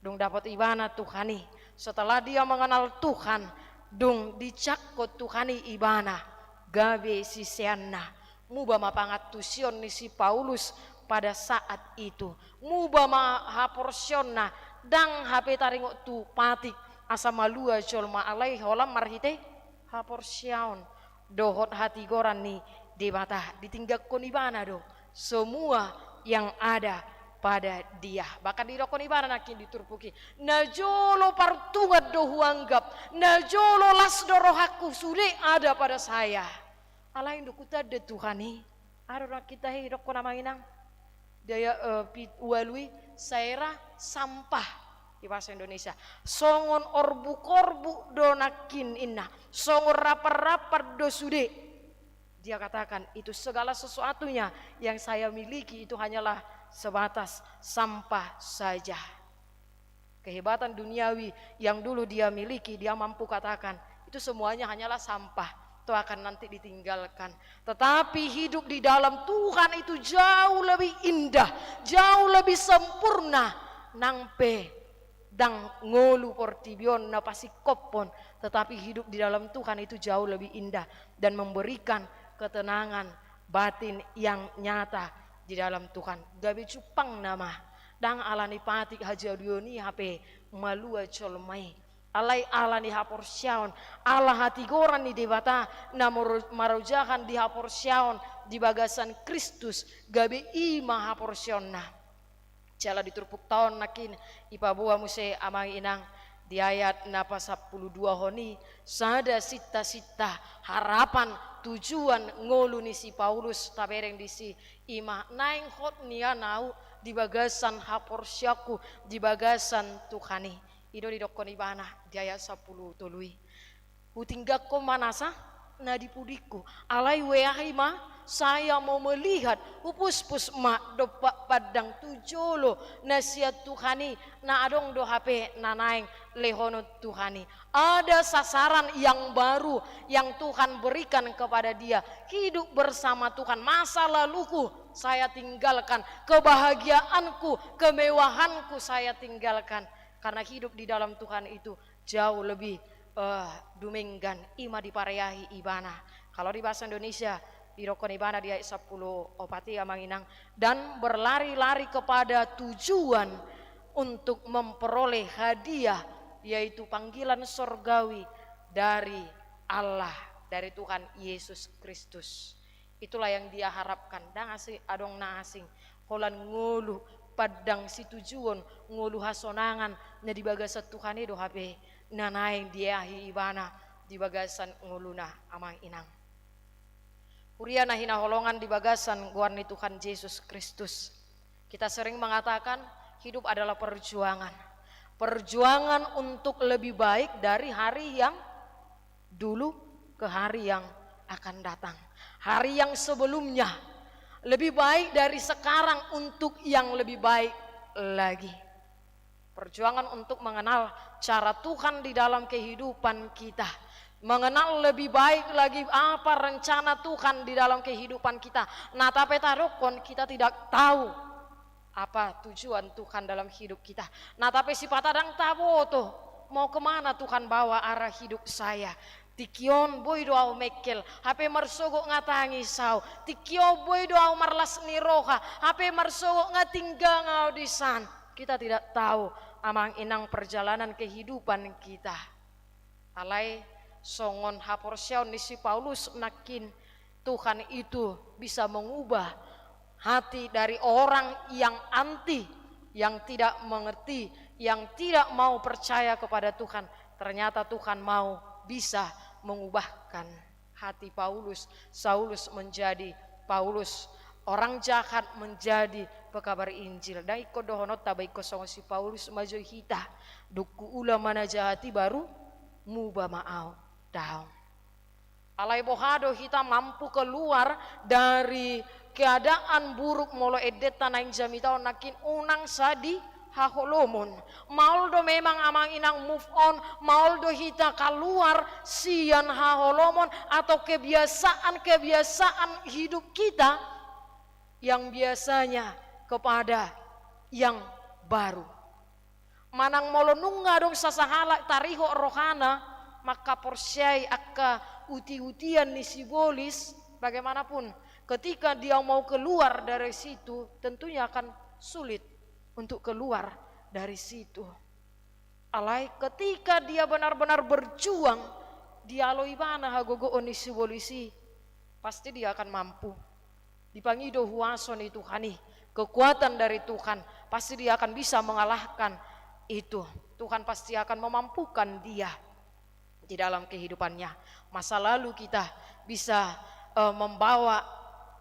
Dung dapot ibana Tuhan i, setelah dia mengenal Tuhan, dung dijangkon Tuhan i ibana gabe siseanna. Muba ma pangantusion ni si Paulus pada saat itu. Muba ma haporseaonna, ndang hape taringot tu patik asa malua jolma, alai holan marhite haporseaon dohot hatigoran ni Debata. Ditinggalhon ibana do semua yang ada pada dia. Bahkan didokkon ibana nangkin di turpuk i, najolo paruntungan do huanggap, najolo las do rohangku, sude ada pada saya. Alai dung hutanda Tuhan i, aha do nangkin tahe didokkon, amang inang? Di ayat, eh, pit-, ualu i, saera sampah di bahasa Indonesia. Songon orbuk-orbuk do nangkin, inna, songon rapar-rapar do sude. Dia katakan, itu segala sesuatunya yang saya miliki itu hanyalah sebatas sampah saja. Kehebatan duniawi yang dulu dia miliki, dia mampu katakan, itu semuanya hanyalah sampah, toh akan nanti ditinggalkan. Tetapi hidup di dalam Tuhan itu jauh lebih indah, jauh lebih sempurna. Nang pe ndang ngolu portibi on na pasingkophon, tetapi hidup di dalam Tuhan itu jauh lebih indah dan memberikan ketenangan batin yang nyata di dalam Tuhan. Gabe jumpangna ma, ndang ala ni patik hajadion i hape malua jolma i. Alai ala ni haporseaon, ala hatigoran ni Debata na maro-, marojahan di haporseaon di bagasan Kristus, gabe i ma haporseaonna. Jala di turpukta on nangkin dipaboa muse, amang inang, di ayat na pasampulu dua hon i, sada sinta-sinta harapan, tujuan ngolu ni si Paulus tabereng disi, i ma naeng hot nian ahu di bagasan haporseaonku di bagasan Tuhan i. I do didokkon ibana di ayat sampulu tolu i. Hutinggalhon ma nasa na di pudingku, alai hueahi ma, saya mau melihat, hupuspus ma dompak pandang tu jolo na sian Tuhan i, na adong do hape na naeng lehonon Tuhan i. Ada sasaran yang baru yang Tuhan berikan kepada dia. Hidup bersama Tuhan, masa laluku saya tinggalkan, kebahagiaanku, kemewahanku saya tinggalkan. Karena hidup di dalam Tuhan itu jauh lebih, eh, dumenggan, i ma dipareahi ibana. Kalau di bahasa Indonesia, didokkon ibana di ayat sampulu opat i, amang inang, dan berlari-lari kepada tujuan untuk memperoleh hadiah, yaitu panggilan sorgawi dari Allah, dari Tuhan Yesus Kristus. Itulah yang dia harapkan. Ndang asi-, adong na asing. Holan ngolu pandang situjuon, ngolu hasonangan na di bagasan Tuhan i do hape na naeng dieahi ibana di bagasan ngoluna, amang inang. Huria na hinaholongan di bagasan goar ni Tuhan Yesus Kristus. Kita sering mengatakan hidup adalah perjuangan. Perjuangan untuk lebih baik dari hari yang dulu ke hari yang akan datang. Hari yang sebelumnya lebih baik dari sekarang untuk yang lebih baik lagi. Perjuangan untuk mengenal cara Tuhan di dalam kehidupan kita. Mengenal lebih baik lagi apa rencana Tuhan di dalam kehidupan kita. Na tape tadokkon kita tidak tahu apa tujuan Tuhan dalam hidup kita. Na tape sipata ndang taboto mau kemana Tuhan bawa arah hidup saya. Tingki on boi do ahu mengkel, hape marsogot nga tangis ahu. Tingki on boi do ahu marlas ni roha, hape marsogot nga tinggang ahu disan. Kita tidak tahu, amang inang, perjalanan kehidupan kita. Alai songon haporseaon ni si Paulus nangkin, Tuhan itu bisa mengubah hati dari orang yang anti, yang tidak mengerti, yang tidak mau percaya kepada Tuhan. Ternyata Tuhan mau, bisa mengubahkan hati Paulus, Saulus menjadi Paulus, orang jahat menjadi pekabar Injil. Ndang ingkon dohononta ba ingkon songon si Paulus ma jo hita, dung huula ma na jahat i baru muba ma ahu. Daong. Alai boha do hita mampu keluar dari keadaan buruk molo endenta naeng jamita on nangkin unang sadi haholomon. Maol do memang amang inang move on, maol do hita kaluar sian haholomon atau kebiasaan-kebiasaan hidup kita yang biasanya kepada yang baru. Manang molo nunga adong sasahalak tarihot rohana mangkaporseai angka uti-utian ni sibolis, bagaimanapun ketika dia mau keluar dari situ, tentunya akan sulit untuk keluar dari situ. Alai ketika dia benar-benar berjuang, dialo ibana hagogoon ni sibolis i, pasti dia akan mampu. Dipangido huaso ni Tuhan i, kekuatan dari Tuhan, pasti dia akan bisa mengalahkan itu. Tuhan pasti akan memampukan dia di dalam kehidupannya. Masa lalu kita bisa, eh, membawa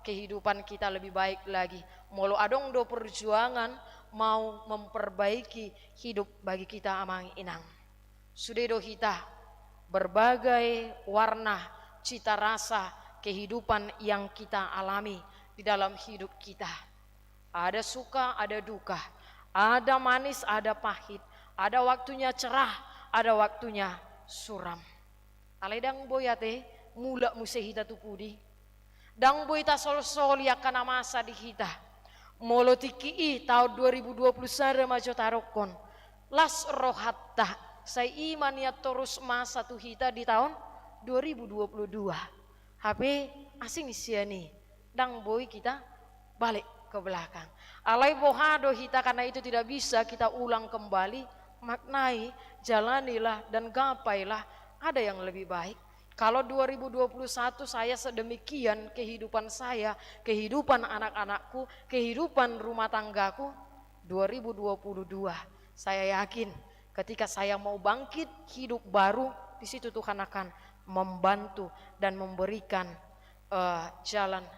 kehidupan kita lebih baik lagi. Molo adong do perjuangan mau memperbaiki hidup bagi kita amang inang. Sude do hita berbagai warna cita rasa kehidupan yang kita alami di dalam hidup kita. Ada suka, ada duka, ada manis, ada pahit, ada waktunya cerah, ada waktunya suram. Alai ndang boi ate mulak muse hita tu pudi. Ndang boi tasolsoli angka na masa di hita. Molo tingki i taon dua ribu dua puluh sada ma jo tadokkon, las rohanta, sai i ma nian torus masa tu hita di taon dua ribu dua puluh dua. Hape asing sian i, ndang boi kita balik ke belakang. Alai boha do hita, karena itu tidak bisa kita ulang kembali, maknai, jalanilah dan gapailah, ada yang lebih baik. Kalau dua ribu dua puluh satu saya sedemikian kehidupan saya, kehidupan anak-anakku, kehidupan rumah tanggaku, dua ribu dua puluh dua saya yakin ketika saya mau bangkit hidup baru, di situ Tuhan akan membantu dan memberikan, eh, jalan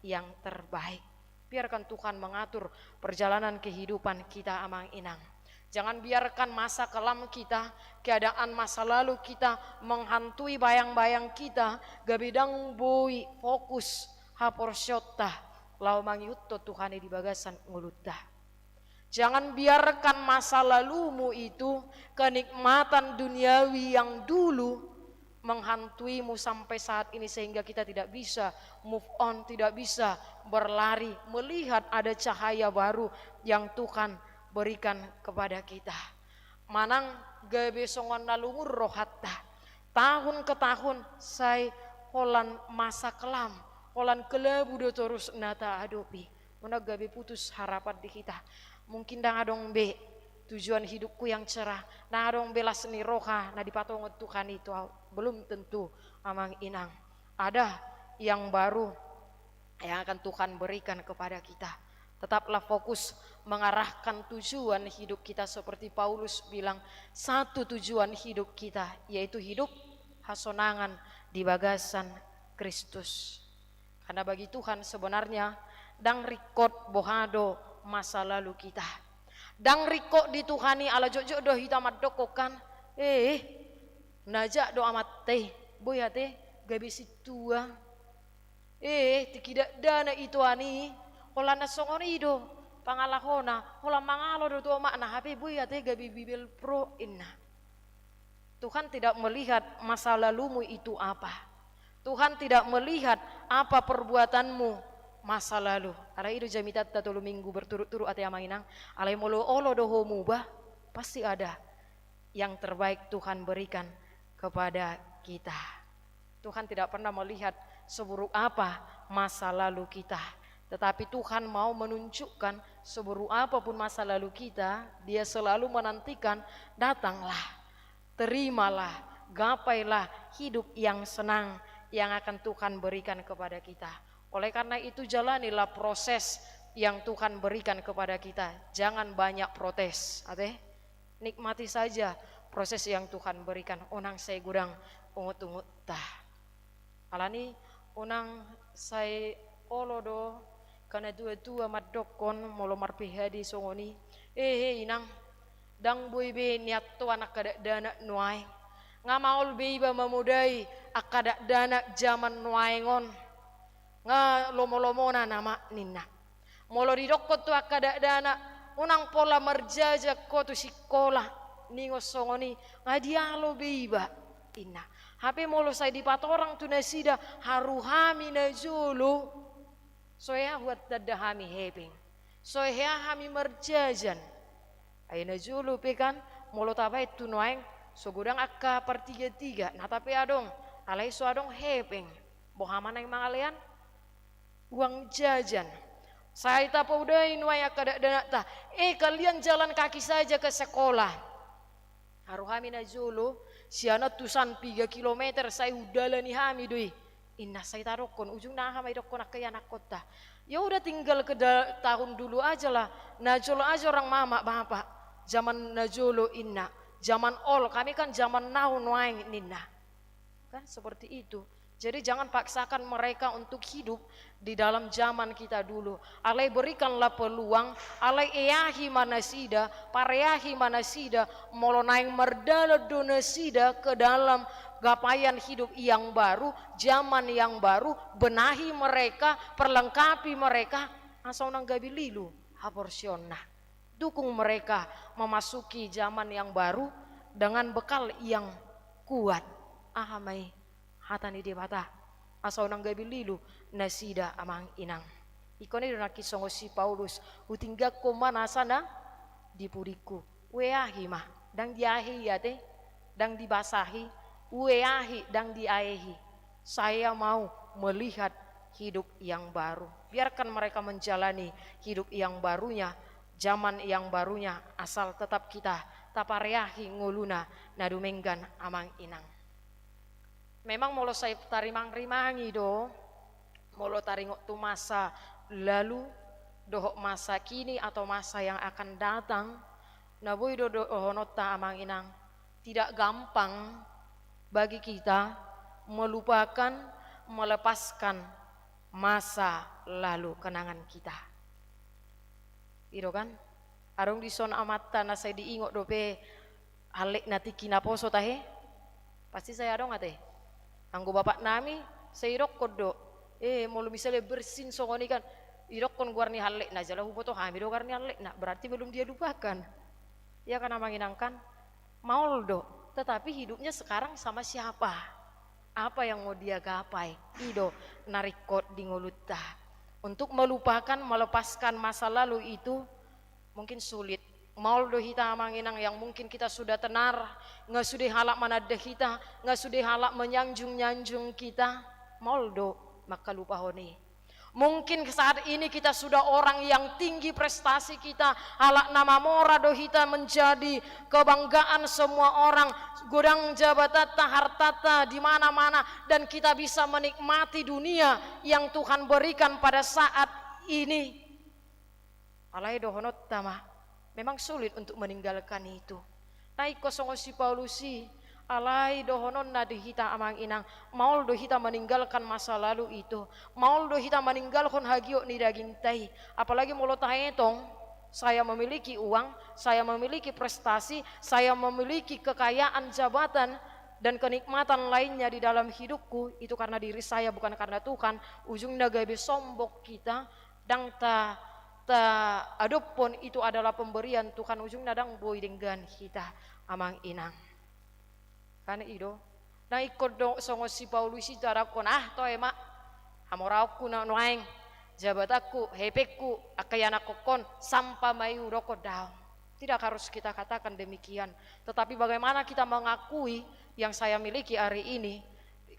yang terbaik. Biarkan Tuhan mengatur perjalanan kehidupan kita amang inang. Jangan biarkan masa kelam kita, keadaan masa lalu kita menghantui bayang-bayang kita, gabe ndang boi fokus haporseaonta laho mangihuthon Tuhan i di bagasan ngolunta. Jangan biarkan masa lalumu itu, kenikmatan duniawi yang dulu, menghantuimu sampai saat ini sehingga kita tidak bisa move on, tidak bisa berlari melihat ada cahaya baru yang Tuhan berikan kepada kita. Manang gabe songon na lungun rohanta, tahun ke tahun sai holan masa kelam, holan kelabu do torus na taadopi. Unang gabe putus harapan di hita. Mungkin ndang adong be tujuan hidupku yang cerah, ndang adong be las ni roha na dipatongon Tuhan i tu ahu. Belum tentu amang inang. Ada yang baru yang akan Tuhan berikan kepada kita. Tetaplah fokus mengarahkan tujuan hidup kita seperti Paulus bilang, satu tujuan hidup kita, yaitu hidup hasonangan di bagasan Kristus. Karena bagi Tuhan sebenarnya ndang ringkot boha do masa lalu kita. Ndang ringkot di Tuhan i ala jotjot do hita mandokkon kan, eh, na jak do amanta i, boi ate gabe sintua. Eh, tingki dakdanak itoan i, holan na songon i do pangalahona, holan mangalo do tu omakna, hape boi ate gabe bibelvrouw inna. Tuhan tidak melihat masa lalumu itu apa. Tuhan tidak melihat apa perbuatanmu masa lalu. Alai i do jamitanta tolu minggu berturut-turut ate amang inang. Alai molo olo do ho mubah, pasti ada yang terbaik Tuhan berikan kepada kita. Tuhan tidak pernah melihat seburuk apa masa lalu kita. Tetapi Tuhan mau menunjukkan seburuk apapun masa lalu kita, Dia selalu menantikan, datanglah, terimalah, gapailah hidup yang senang yang akan Tuhan berikan kepada kita. Oleh karena itu, jalanilah proses yang Tuhan berikan kepada kita. Jangan banyak protes, ate. Nikmati saja proses yang Tuhan berikan. Unang sai godang ungut-unguta. Alani unang sai olo do angka na tua-tua mandokkon molo marpihadi songon i, eh, eh, inang, ndang boi be niantoan angka dakdanak nuaeng. Nga maol be iba mamodai angka dakdanak jaman nuaeng on, nga lomo-lomona nama ninna. Molo didokkon tu angka dakdanak, unang pola marjajan ho tu sikola, ningon songon i, nga dialo be iba, inna. Hape molo sai dipatorang tu nasida, haru hami najolo, so hea huan tanda hami hepeng, so hea hami marjajan. Ai najolo pe kan, molo tabaen tu nuaeng, so godang angka partiga-tiga, na tape adong, alai so adong hepeng. Boha ma naeng mangalean uang jajan. Sai tapoda i nuaeng angka dakdanakta, eh, kalian jalan kaki saja ke sekolah. Haru hami najolo, sian on tu san piga kilometer sai hundalani hami do i. Inna sai tadokkon, ujungna aha ma idokkon angka ianakhonta. Ya udah tinggal ke da-, tahun dulu aja lah, najolo aja orang mama bapak. Zaman najolo inna, zaman ol, kami kan zaman now nuaeng ninna. Kan seperti itu. Jadi jangan paksakan mereka untuk hidup di dalam zaman kita dulu. Alai berikanlah peluang, alai eahi ma nasida, pareahi ma nasida, molo naeng mardalan do nasida ke dalam gapaian hidup yang baru, zaman yang baru, benahi mereka, perlengkapi mereka, asa unang gabe lilu haporseaonna. Dukung mereka memasuki zaman yang baru dengan bekal yang kuat. Aha ma i? Hata ni Debata, asa unang gabe lilu nasida amang inang. Ingkon i do nangkin songon si Paulus, hutinggangkon ma nasa na di pudingku. Hueahi ma, ndang diaehi ate, ndang dibasahi, hueahi, ndang diaehi. Saya mau melihat hidup yang baru. Biarkan mereka menjalani hidup yang barunya, zaman yang barunya, asal tetap kita tapareahi ngoluna na dumenggan amang inang. Memang molo sai tarimang-rimangi do, molo taringot tu masa lalu, dohot masa kini atau masa yang akan datang, na boi do dohononta amang inang, tidak gampang bagi kita melupakan, melepaskan masa lalu kenangan kita. I do kan? Adong dison amanta na sai diingot dope hallekna tingki naposo tahe? Pasti sai adong ate. Anggo bapaknami sai idokkon do. Eh, molo misalnya bersin songon i kan, idokkon goar ni hallekna, jala huboto hami do goar ni hallekna. Berarti belum dia lupakan. Iya kan amang inang kan? Maol do. Tetapi hidupnya sekarang sama siapa? Apa yang mau dia gapai? I do na ringkot di ngolunta. Untuk melupakan, melepaskan masa lalu itu mungkin sulit. Maol do hita amang inang yang mungkin kita sudah tenar, nga sude halak mananda hita, nga sude halak menyanjung-nyanjung kita. Maol do mangkalupahon i. Mungkin saat ini kita sudah orang yang tinggi prestasi kita, halak na mamora do hita menjadi kebanggaan semua orang, godang jabatanta, hartanta di mana-mana, dan kita bisa menikmati dunia yang Tuhan berikan pada saat ini. Alai dohononta ma, memang sulit untuk meninggalkan itu. Na ingkon songon si Paulus i, alai dohononna di hita amang inang, maol do hita meninggalkan masa lalu itu, maol do hita meninggalhon hagiot ni dagingta i. Apalagi molo taetong, saya memiliki uang, saya memiliki prestasi, saya memiliki kekayaan, jabatan, dan kenikmatan lainnya di dalam hidupku, itu karena diri saya, bukan karena Tuhan. Ujungna gabe sombong kita, ndang ta, taadophon itu adalah pemberian Tuhan, ujungna ndang boi denggan hita amang inang. Kan i do. Na ingkon do songon si Paulus i tadangkon, ah, toe ma, hamoraonku na nuaeng, jabatanku, hepengku, angka ianakhonhon, sampah ma i hudokkon, daong. Tidak harus kita katakan demikian. Tetapi bagaimana kita mengakui yang saya miliki hari ini,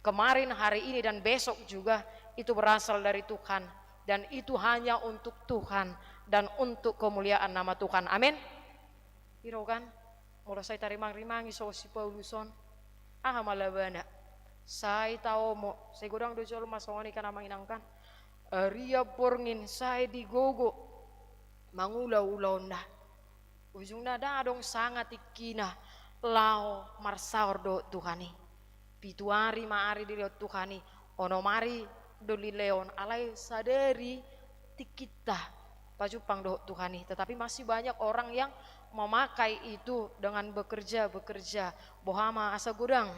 kemarin, hari ini, dan besok juga, itu berasal dari Tuhan. Dan itu hanya untuk Tuhan dan untuk kemuliaan nama Tuhan. Amin. I do kan? Molo sai tarimang-rimangi songon si Paulus on, aha ma labana? Sai taomo, sai godang do jolma songon i kan amang inang kan? Arian borngin sai digogo mangula ulaonna. Ujungna ndang adong sanga tingkina laho marsaor dohot Tuhan i. Pitu ari ma ari dilehon Tuhan i, onom ari do dilehon, alai sadari tingkinta pajumpang dohot Tuhan i. Tetapi masih banyak orang yang memakai itu dengan bekerja, bekerja. Boha ma asa godang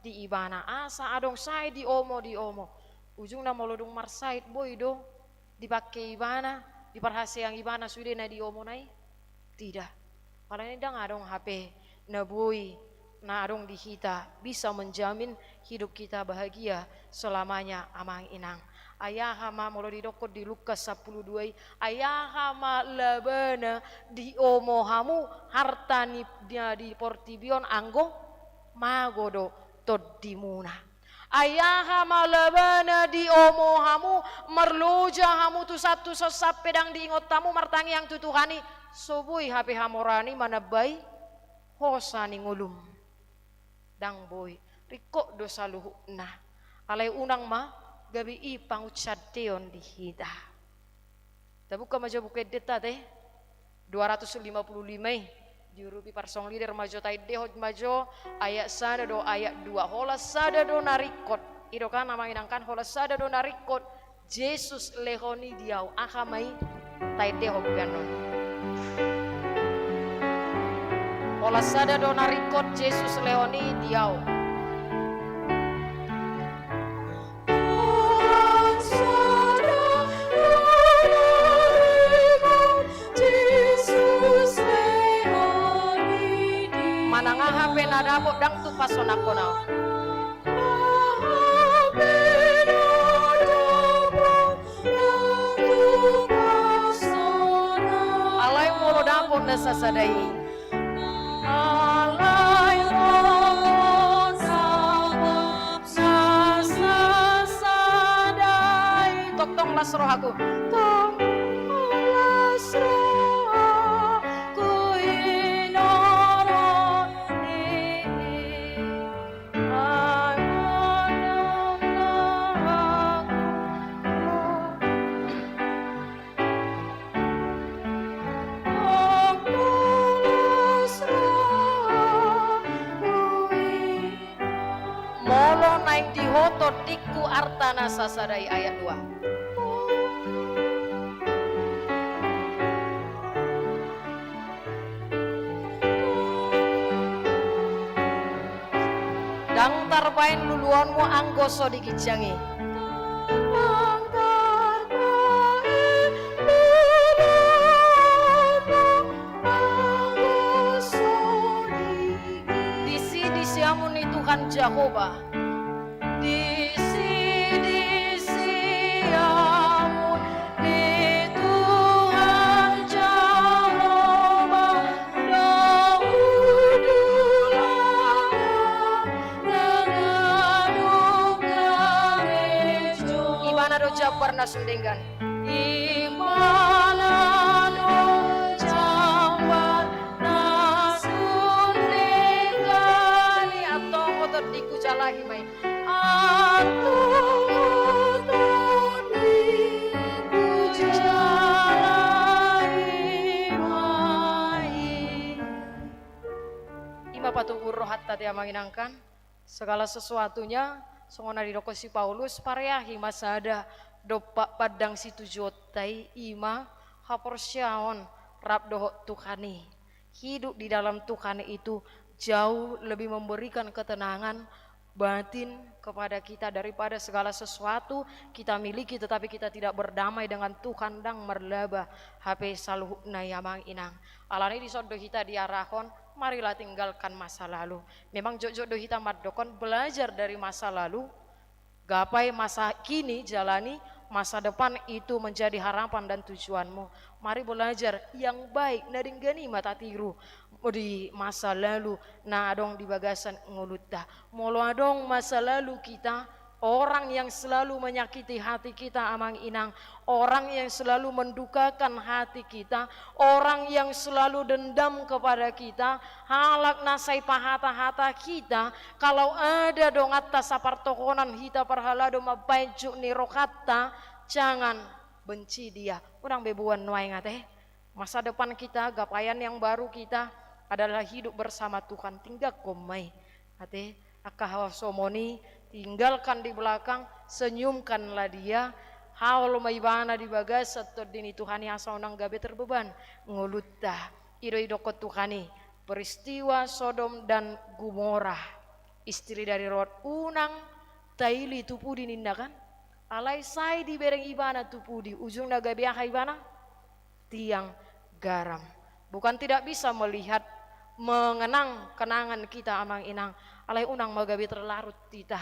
di ibana, asa adong sae diomo, diomo. Ujungna molo dung marsahit, boi do dipangke ibana, diparhaseang ibana sude na diomona i? Tidak. Alani i ndang adong hape na boi, na adong di hita bisa menjamin hidup kita bahagia selamanya, amang inang. Ai aha ma molo didokkon di Lukas sampulu dua i, ai aha ma labana diomo hamu harta ni, di, di portibi on anggo mago do tondimuna? Ai aha ma labana diomo hamu, marloja hamu tu son tu son sampe ndang diingot hamu martangiang tu Tuhan i, so boi hape hamoraon i manambai hosa ni ngolum? Ndang boi. Ringkot do saluhutna. Alai unang ma gabe i pangunsandeon di hita. Tabuka ma jo Buku Endenta, ate. Dua ratus lima puluh lima i. Diurupi parsongon leader ma jo, taendehon ma jo ayat sada do ayat dua. Holan sada do na ringkot. I do kan, amang inang kan, holan sada do na ringkot Jesus lehon i di ahu. Aha ma i? Taendehon pe annon. Holan sada do na ringkot Jesus lehon i di ahu. Manang aha pe na dapot, ndang tung pasonangkon ahu. Alai molo dapot na sasada i. Alai molo dapot na sasada i. Tongtong las rohaku. Tongtong las rohaku i na ro ni. Molo naeng di ho tondingku arta na sasada i, ayat dua. Ndang tarbaen luluanmu anggo so diginjangi. Ndang tarbaen luluanmu anggo so diginjangi. Disi di siamun ni Tuhan Jahowa. Disi di siamun ni Tuhan Jahowa do hudulahon na gadong garejo. Ibana do jambar na sun denggan. Ibana do jambar na sun denggan i. Antong ho tondingku, jalahi ma i. Antong ho tondingku, jalahi ma i. I ma patoguon rohanta, ate, amang inang kan. Segala sesuatunya, songon na didokkon si Paulus, pareahi ma sada dompak pandang situjuonta i, i ma haporseaon rap dohot Tuhan i. Hidup di dalam Tuhan itu jauh lebih memberikan ketenangan batin kepada kita daripada segala sesuatu kita miliki tetapi kita tidak berdamai dengan Tuhan, ndang marlaba hape saluhutna i, amang inang. Alani i dison do hita diarahon, marilah tinggalkan masa lalu. Memang jotjot do hita mandokkon belajar dari masa lalu, gapai masa kini, jalani masa depan itu menjadi harapan dan tujuanmu. Mari belajar yang baik, na denggan i ma tatiru di masa lalu na adong di bagasan ngolunta. Molo adong masa lalu kita, orang yang selalu menyakiti hati kita, amang inang, orang yang selalu mendukakan hati kita, orang yang selalu dendam kepada kita, halak na sai pahata-hata hita, kalau ada donganta sapartohonan hita parhalado mambaen juk ni rohanta, jangan benci dia. Unang beboan nuaeng, ate. Masa depan kita, gapaian yang baru kita adalah hidup bersama Tuhan. Tinggalkon ma i. Ate, angka hasomoon i, tinggalkan di belakang, senyumkanlah dia, haol ma ibana di bagasan Tondi ni Tuhan i asa unang gabe terbeban ngolunta. I do didokkon Tuhan i, peristiwa Sodom dan Gomora. Istri dari Lot, unang taili tu pudi ninna kan? Alai sai dibereng ibana tu pudi, ujungna gabe aha ibana? Tiang garam. Bukan tidak bisa melihat, mengenang kenangan kita amang inang, alai unang ma gabe terlarut hita.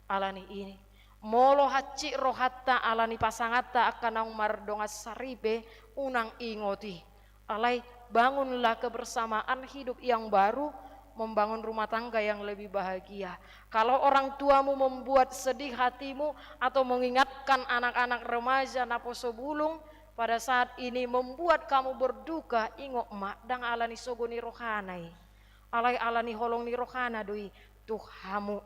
Alani i, molo hansit rohanta alani pasanganta angka naung mardongan saripe, unang ingot i. Alai bangunlah kebersamaan, hidup yang baru, membangun rumah tangga yang lebih bahagia. Kalau orang tuamu membuat sedih hatimu atau mengingatkan anak-anak remaja naposo bulung pada saat ini membuat kamu berduka, ingot ma, ndang alani sogo ni rohana i. Alai alani holong ni rohana do i tu hamu.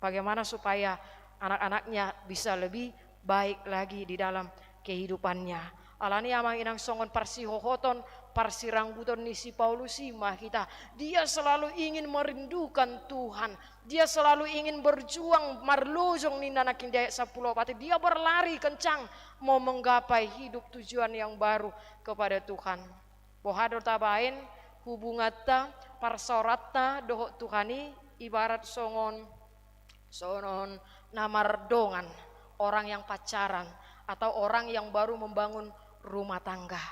Bagaimana supaya anak-anaknya bisa lebih baik lagi di dalam kehidupannya. Alani amang inang songon parsihohoton, parsirangguton ni si Paulus i ma hita. Dia selalu ingin merindukan Tuhan. Dia selalu ingin berjuang marlojong ninna nangkin di ayat sampulu opat i. Dia berlari kencang mau menggapai hidup tujuan yang baru kepada Tuhan. Boha do tabaen hubunganta, parsaoranta dohot Tuhan i ibarat songon, songon na mardongan, orang yang pacaran atau orang yang baru membangun rumah tangga.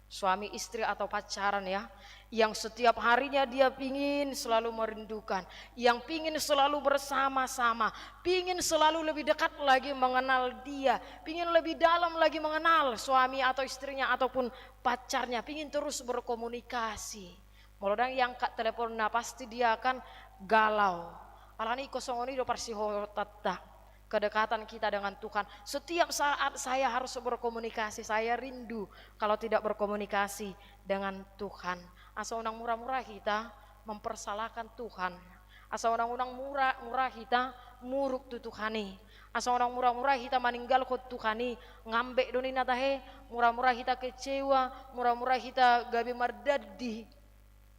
Suami istri atau pacaran ya, yang setiap harinya dia pingin selalu merindukan, yang pingin selalu bersama-sama, pingin selalu lebih dekat lagi mengenal dia, pingin lebih dalam lagi mengenal suami atau istrinya ataupun pacarnya, pingin terus berkomunikasi. Molo ndang iangkat teleponna pasti dia akan galau. Alani ingkon songon i do parsihohotanta. Kedekatan kita dengan Tuhan. Setiap saat saya harus berkomunikasi, saya rindu kalau tidak berkomunikasi dengan Tuhan. Asa unang mura-mura hita mempersalahkan Tuhan. Asa unang, unang mura-mura hita muruk tu Tuhan i. Asa unang mura-mura hita maninggalhon Tuhan i, ngambek do ninna tahe, mura-mura hita kecewa, mura-mura hita gabe mardandi.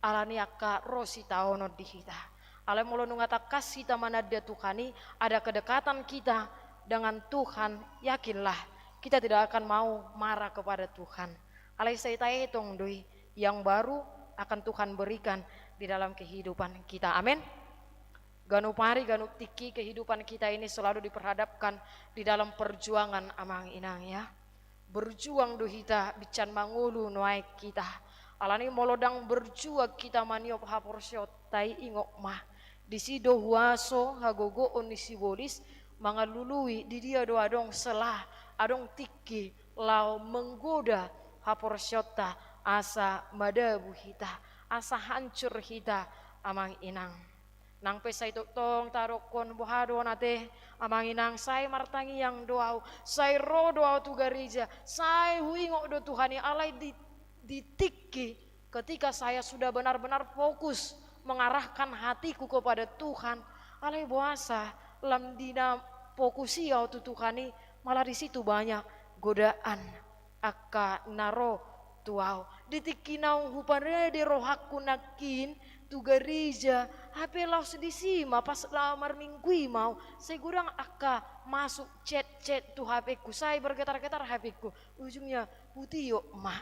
Alani angka ro sitaonon di hita. Alai molo nunga tangkas hita mananda Tuhan i, ada kedekatan kita dengan Tuhan, yakinlah kita tidak akan mau marah kepada Tuhan. Alai sai taetong do i, yang baru akan Tuhan berikan di dalam kehidupan kita. Amin. Ganup ari, ganup tingki kehidupan kita ini selalu diperhadapkan di dalam perjuangan amang inang ya. Berjuang do hita binsan mangolu nuaeng hita. Alani molo ndang berjuang hita maniop haporseaonta i, ingot ma, disi do huaso hagogoon ni sibolis mangalului, di dia do adong sela, adong tingki laho menggoda haporseaonta asa madabu hita, asa hancur hita amang inang. Nang pe sai tongtong tadokkon boha do na te, amang inang, sai martangiang do au, sai ro do au tu gareja, sai huingot do Tuhan i, alai di, di tingki ketika saya sudah benar-benar fokus mengarahkan hatiku kepada Tuhan, alai boasa lam di na fokus i au tu Tuhan i, malah di situ banyak godaan angka na ro tu au. Di tingki naung huparade rohangku nangkin tu gareja, hape laos disi ma pas laho marminggu i ma au, sai godang angka masuk chat-chat tu hapengku, sai bergetar-getar hapengku, ujungnya hutiop ma.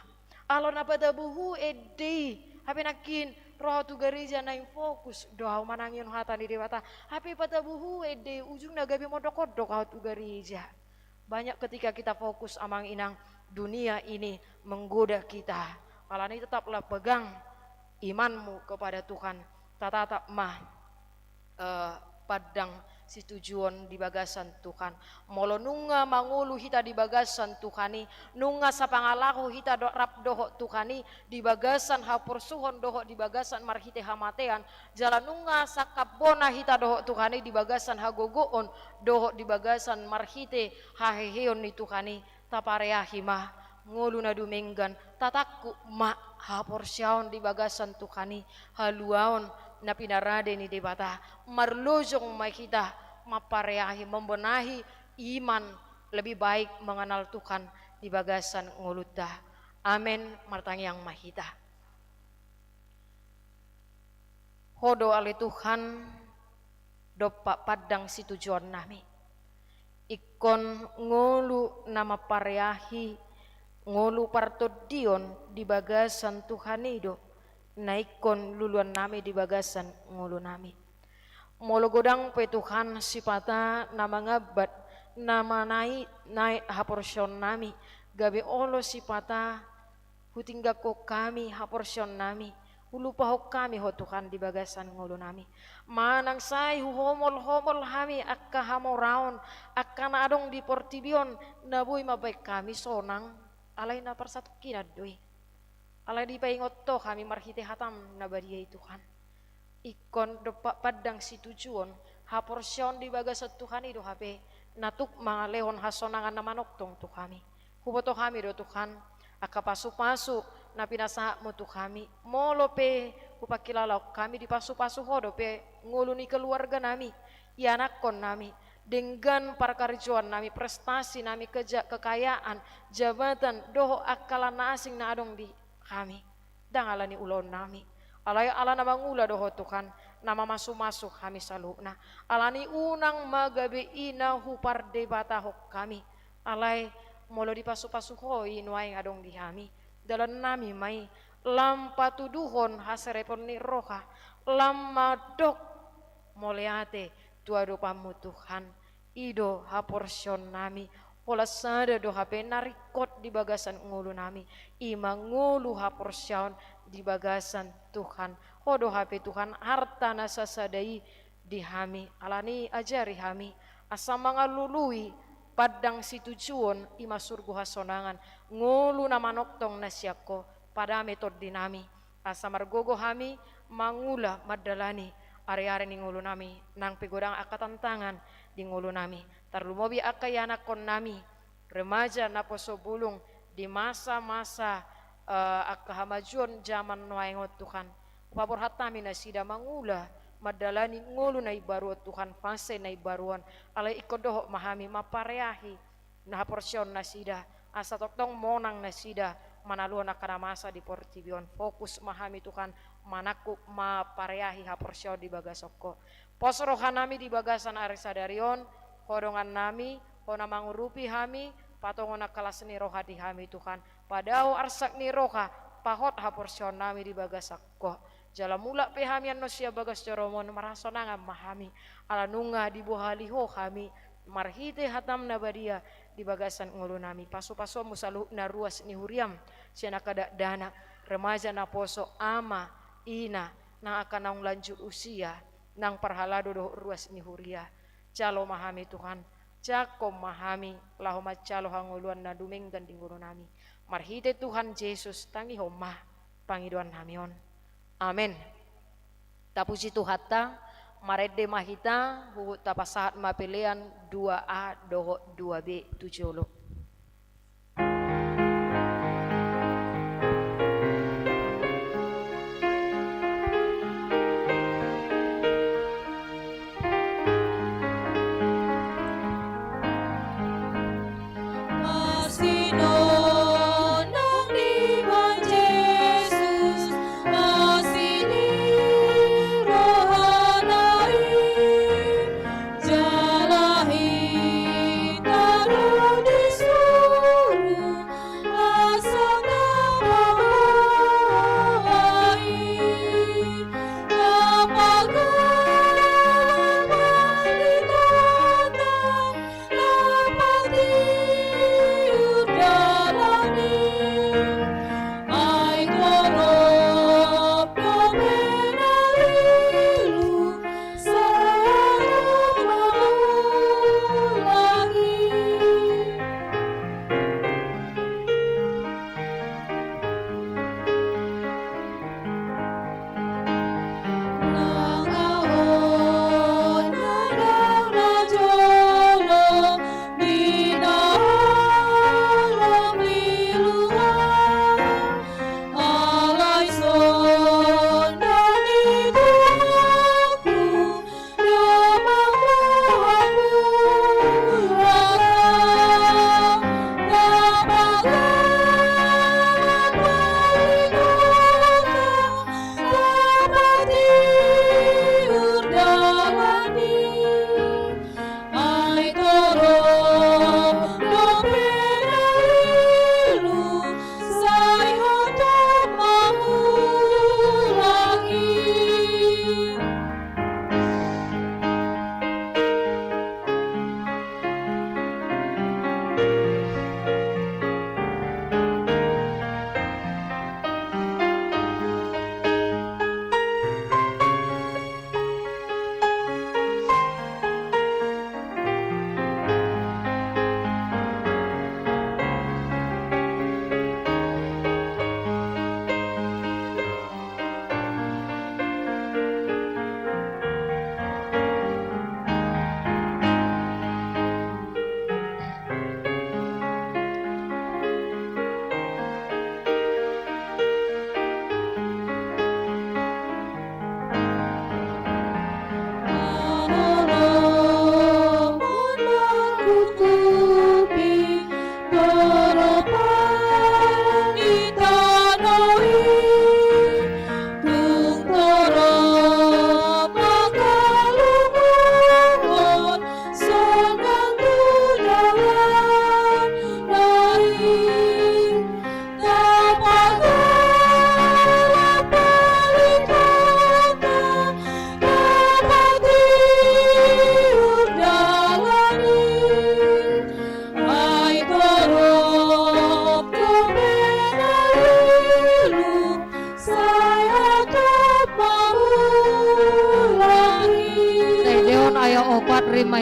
Ala na patabuhu ende i, hape nangkin ro au tu gareja naeng fokus do au manangihon hata ni Debata, hape patabuhu ende i, ujungna gabe mondok-ondok au tu gareja. Banyak ketika kita fokus amang inang, dunia ini menggoda kita. Alani tetaplah pegang imanmu kepada Tuhan. Tatatap ma, eh, pandang situjuon di bagasan Tuhan. Molo nunga mangolu hita di bagasan Tuhan i, nunga sapangalaho hita do, rap dohot Tuhan i, di bagasan haporsuhon dohot di bagasan marhite hamatean, jala nunga sangkap bona hita dohot Tuhan i di bagasan hagogoon dohot di bagasan marhite haheheon ni Tuhan i, tapareahi ma ngolu na dumenggan, tatangkup ma haporseaon di bagasan Tuhan i, haluaon na pinarade ni Debata, marlojong ma hita mampareahi, membenahi iman, lebih baik mengenal Tuhan di bagasan ngolunta. Amen. Martangiang ma hita. Ho do ale Tuhan, dompak pandang situjuonnami. Ingkon ngolu na mampareahi, ngolu partondion di bagasan Tuhan i do, na ingkon luluannami di bagasan ngolunami. Molo godang pe Tuhan sipata na mangambat, na manai-, naik haporseaonnami, gabe olo sipata hutinggangkon hami haporseaonnami, hulupahon hami Ho Tuhan di bagasan ngolunami. Manang sai huhomol-homol hami angka hamoraon, angka na adong di portibi on, na boi mambahen hami sonang, alai na parsatongkinan do i. Alai dipaingot Ho hami marhite hataM na badia i Tuhan. Ingkon dompak pandang situjuon, haporseaon di bagasan Tuhan i do hape, na tuk mangalehon hasonangan na manongtong tu hami. Huboto hami do Tuhan, angka pasu-pasu na pinasahatMu tu hami, molo pe hupangkilala hami di pasu-pasu Ho dope ngolu ni keluarganami, ianakkonnami, denggan parkarejoannami, prestasinami, keja-, kekayaan, jabatan, dohot angka na asing na adong di hami. Ndang ala ni ulaonnami. Alai ala na mangula do Ho Tuhan, na mamasu-masu hami saluhutna. Ala ni unang ma gabe i na hupardebatahon hami. Alai molo dipasu-pasu Ho i nuaeng adong di hami, dalannami ma i, lam patuduhon haserepon ni roha, lam mandok mauliate tu adopanMu Tuhan. I do haporseaonnami, holan sada do hape na ringkot di bagasan ngolunami, i ma ngolu haporseaon di bagasan Tuhan. Ho do hape Tuhan, arta na sasada i di hami, ala ni i ajari hami, asa mangalului pandang situjuon, i ma surgu hasonangan, ngolu na manongtong na sian Ho, padame tondinami. Asa margogo hami mangula mandalani ari-ari ni ngolunami, nang pe godang angka tantangan di ngolunami. Tarlumobi angka ianakkonnami, remaja naposo bulung di masa-masa, eh, angka hamajuon jaman nuaeng on Tuhan. Hupaborhat hami nasida mangula mandalani ngolu na imbaru on Tuhan, fase na imbaru on. Alai ingkon dohot ma hami mampareahi na haporseaon nasida, asa tongtong monang nasida manaluhon angka na masa di portibi on. Fokus ma hami Tuhan, manangkup mampareahi haporseaon di bagasan Ho. Pos rohanami di bagasan ari sadari on, Ho dongannami, Ho na mangurupi hami, patongon angka las ni roha di hami Tuhan. Padao arsak ni roha, pahot haporseaonnami di bagasan Ho. Jala mulak pe hami annon sian bagas joroMon, marhasonangan ma hami, ala nunga dibohali Ho hami, marhite hataM na badia di bagasan ngolunami. Pasu-pasuonMu saluhutna ruas ni huriaM, sian angka dakdanak, remaja naposo, ama, ina, nang angka naung lanjut usia, nang parhalado dohot ruas ni huria. Jalo ma hami Tuhan, jangkon ma hami, laho manjalo hangoluan na dumenggan di ngolunami. Marhite Tuhan Jesus, tangihon ma pangidoannami on. Amen. Tapuji Tuhanta, marende ma hita, huhut tapasahat ma pelean dua A dohot dua B tu jolo. Asi ni Tuhan Jesus, asi ni rohana i, jala hita ro di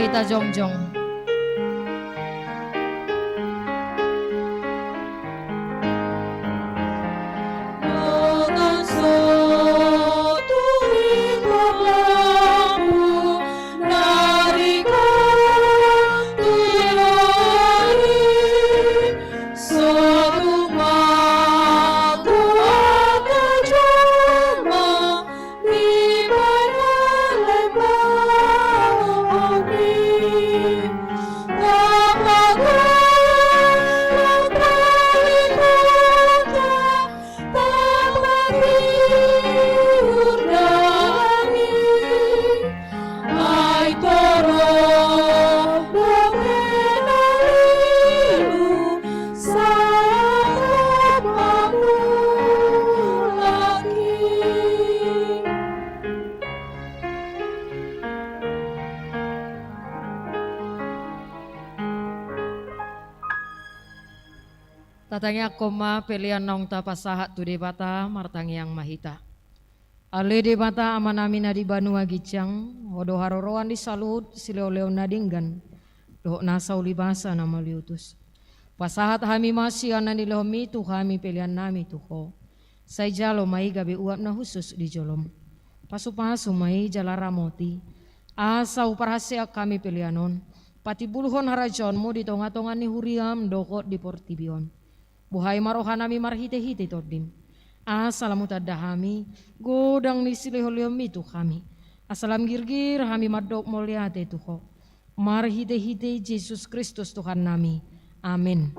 Hita jongjong. Tatangiangkon ma pelean naung tapasahat tu Debata, martangiang ma hita. Ale Debata Amanami na di banua ginjang, Ho do haroroan ni saluhut silehonlehon na denggan dohot nasa ulibasa na mauliutus. Pasahat hami ma sian na nilehonMi tu hami peleannami tu Ho. Sai jalo ma i gabe uap na hushus di joloM. Pasupasu ma i jala ramoti, asa huparhaseang hami pelean on patimbulhon harajaonMu di tongatonga ni huriaM dohot di portibi on. Buhai ma rohanami marhitehite TondiM, asa lam hutanda hami godang ni silehonlehonMi tu hami, asa lam girgir hami mandok mauliate tu Ho. Marhitehite Jesus Kristus Tuhannami. Amen.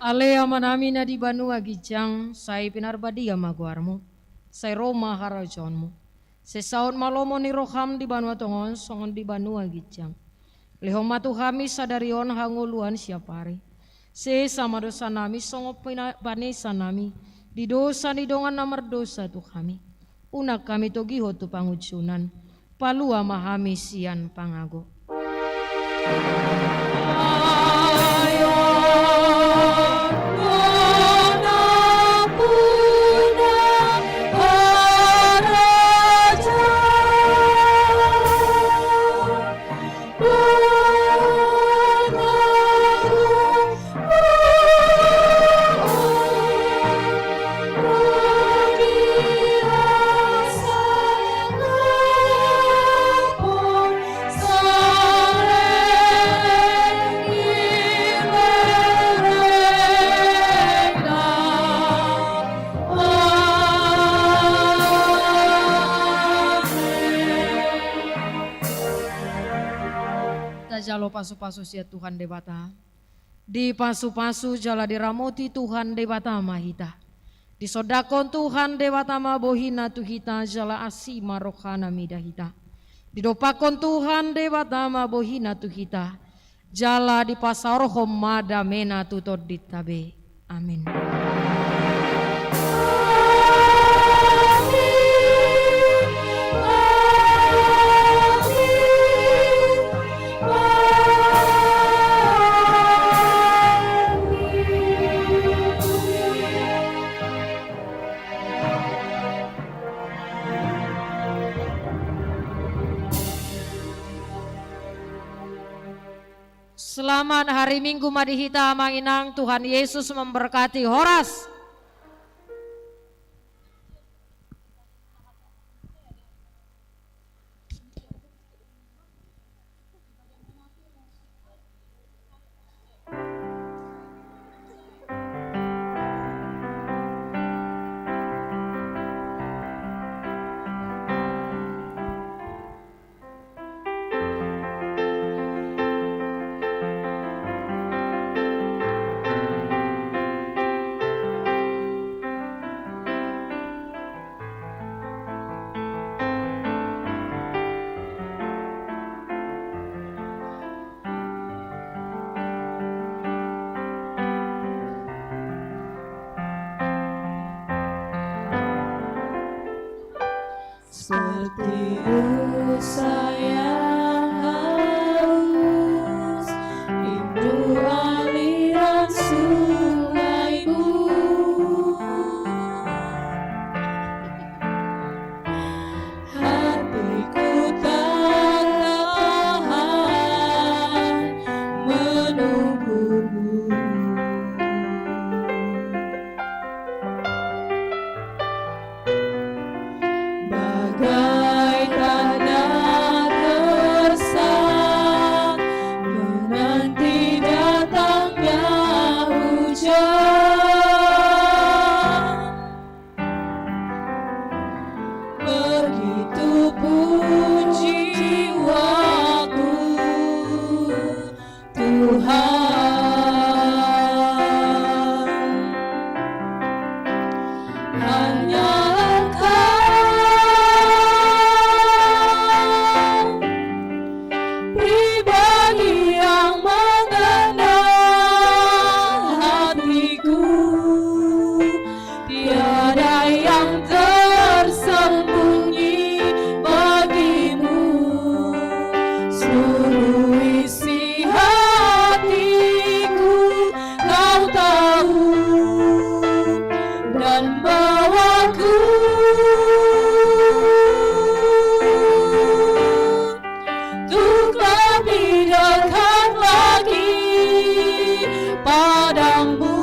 Ale Amanami na di banua ginjang, sai pinarbadia ma goarMu, sai ro ma harajaonMu. Sai saut ma lomo ni rohaM di banua tonga on songon di banua ginjang. Lehon ma tu hami sadari on hangoluan siapari. Sesa ma dosanami songon pina-, panesanami di dosa ni dongan na mardosa tu hami. Unang hami togihon tu pangunjunan. Palua ma hami sian pangago. Tajalo pasupasu sian Tuhan Debata. Dipasupasu jala diramoti Tuhan Debata ma hita. Disondangkon Tuhan Debata ma bohiNa tu hita jala asi ma rohaNa mida hita. Didompakkon Tuhan Debata ma bohiNa tu hita jala dipasaorhon ma dameNa tu tondinta be. Amin. Selamat hari Minggu ma di hita amang inang, Tuhan Yesus memberkati. Horas. Tertidur saya haus, rindu aliran sungaimu. Hatiku tak tahan menunggumu. Bagai tanda gersang menanti datangnya hujan. Begitupun jiwaku, Tuhan, hanya Engkau pribadi yang mengenal hatiku. Tiada yang tersembunyi bagimu. Seluruh isi hatiku Kau tahu dan bawaku untuk lebih dekat lagi padamu.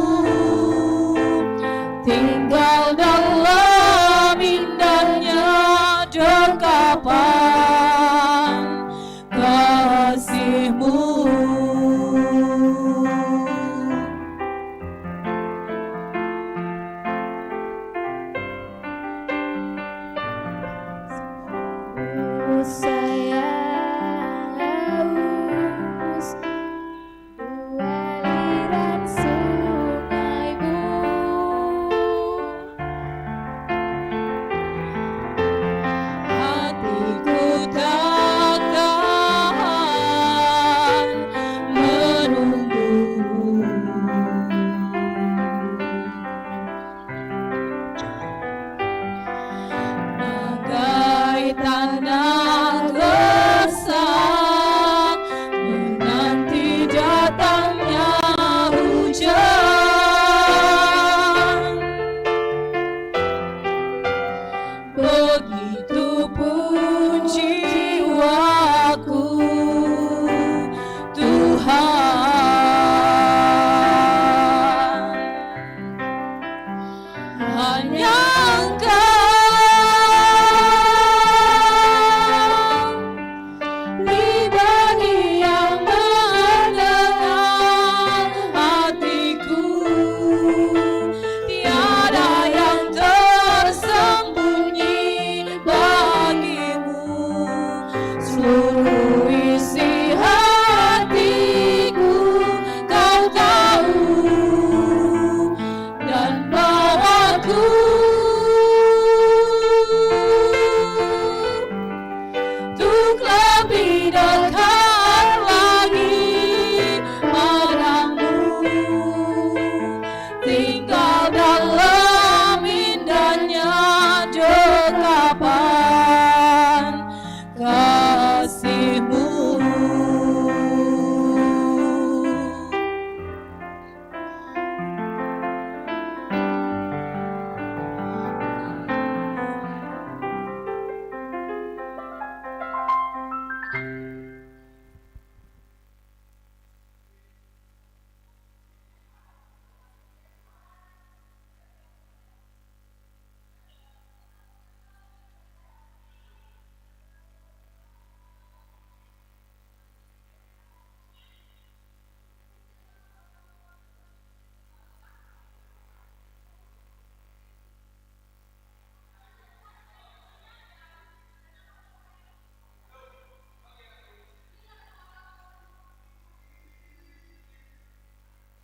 Tinggal dalam indahnya dekapan kasih-Mu. Saya haus aliran sungai-Mu. Hatiku tak tahan menunggu-Mu. Bagai tanda gersang menanti datangnya hujan. Begitupun jiwaku, Tuhan. Hanya Engkau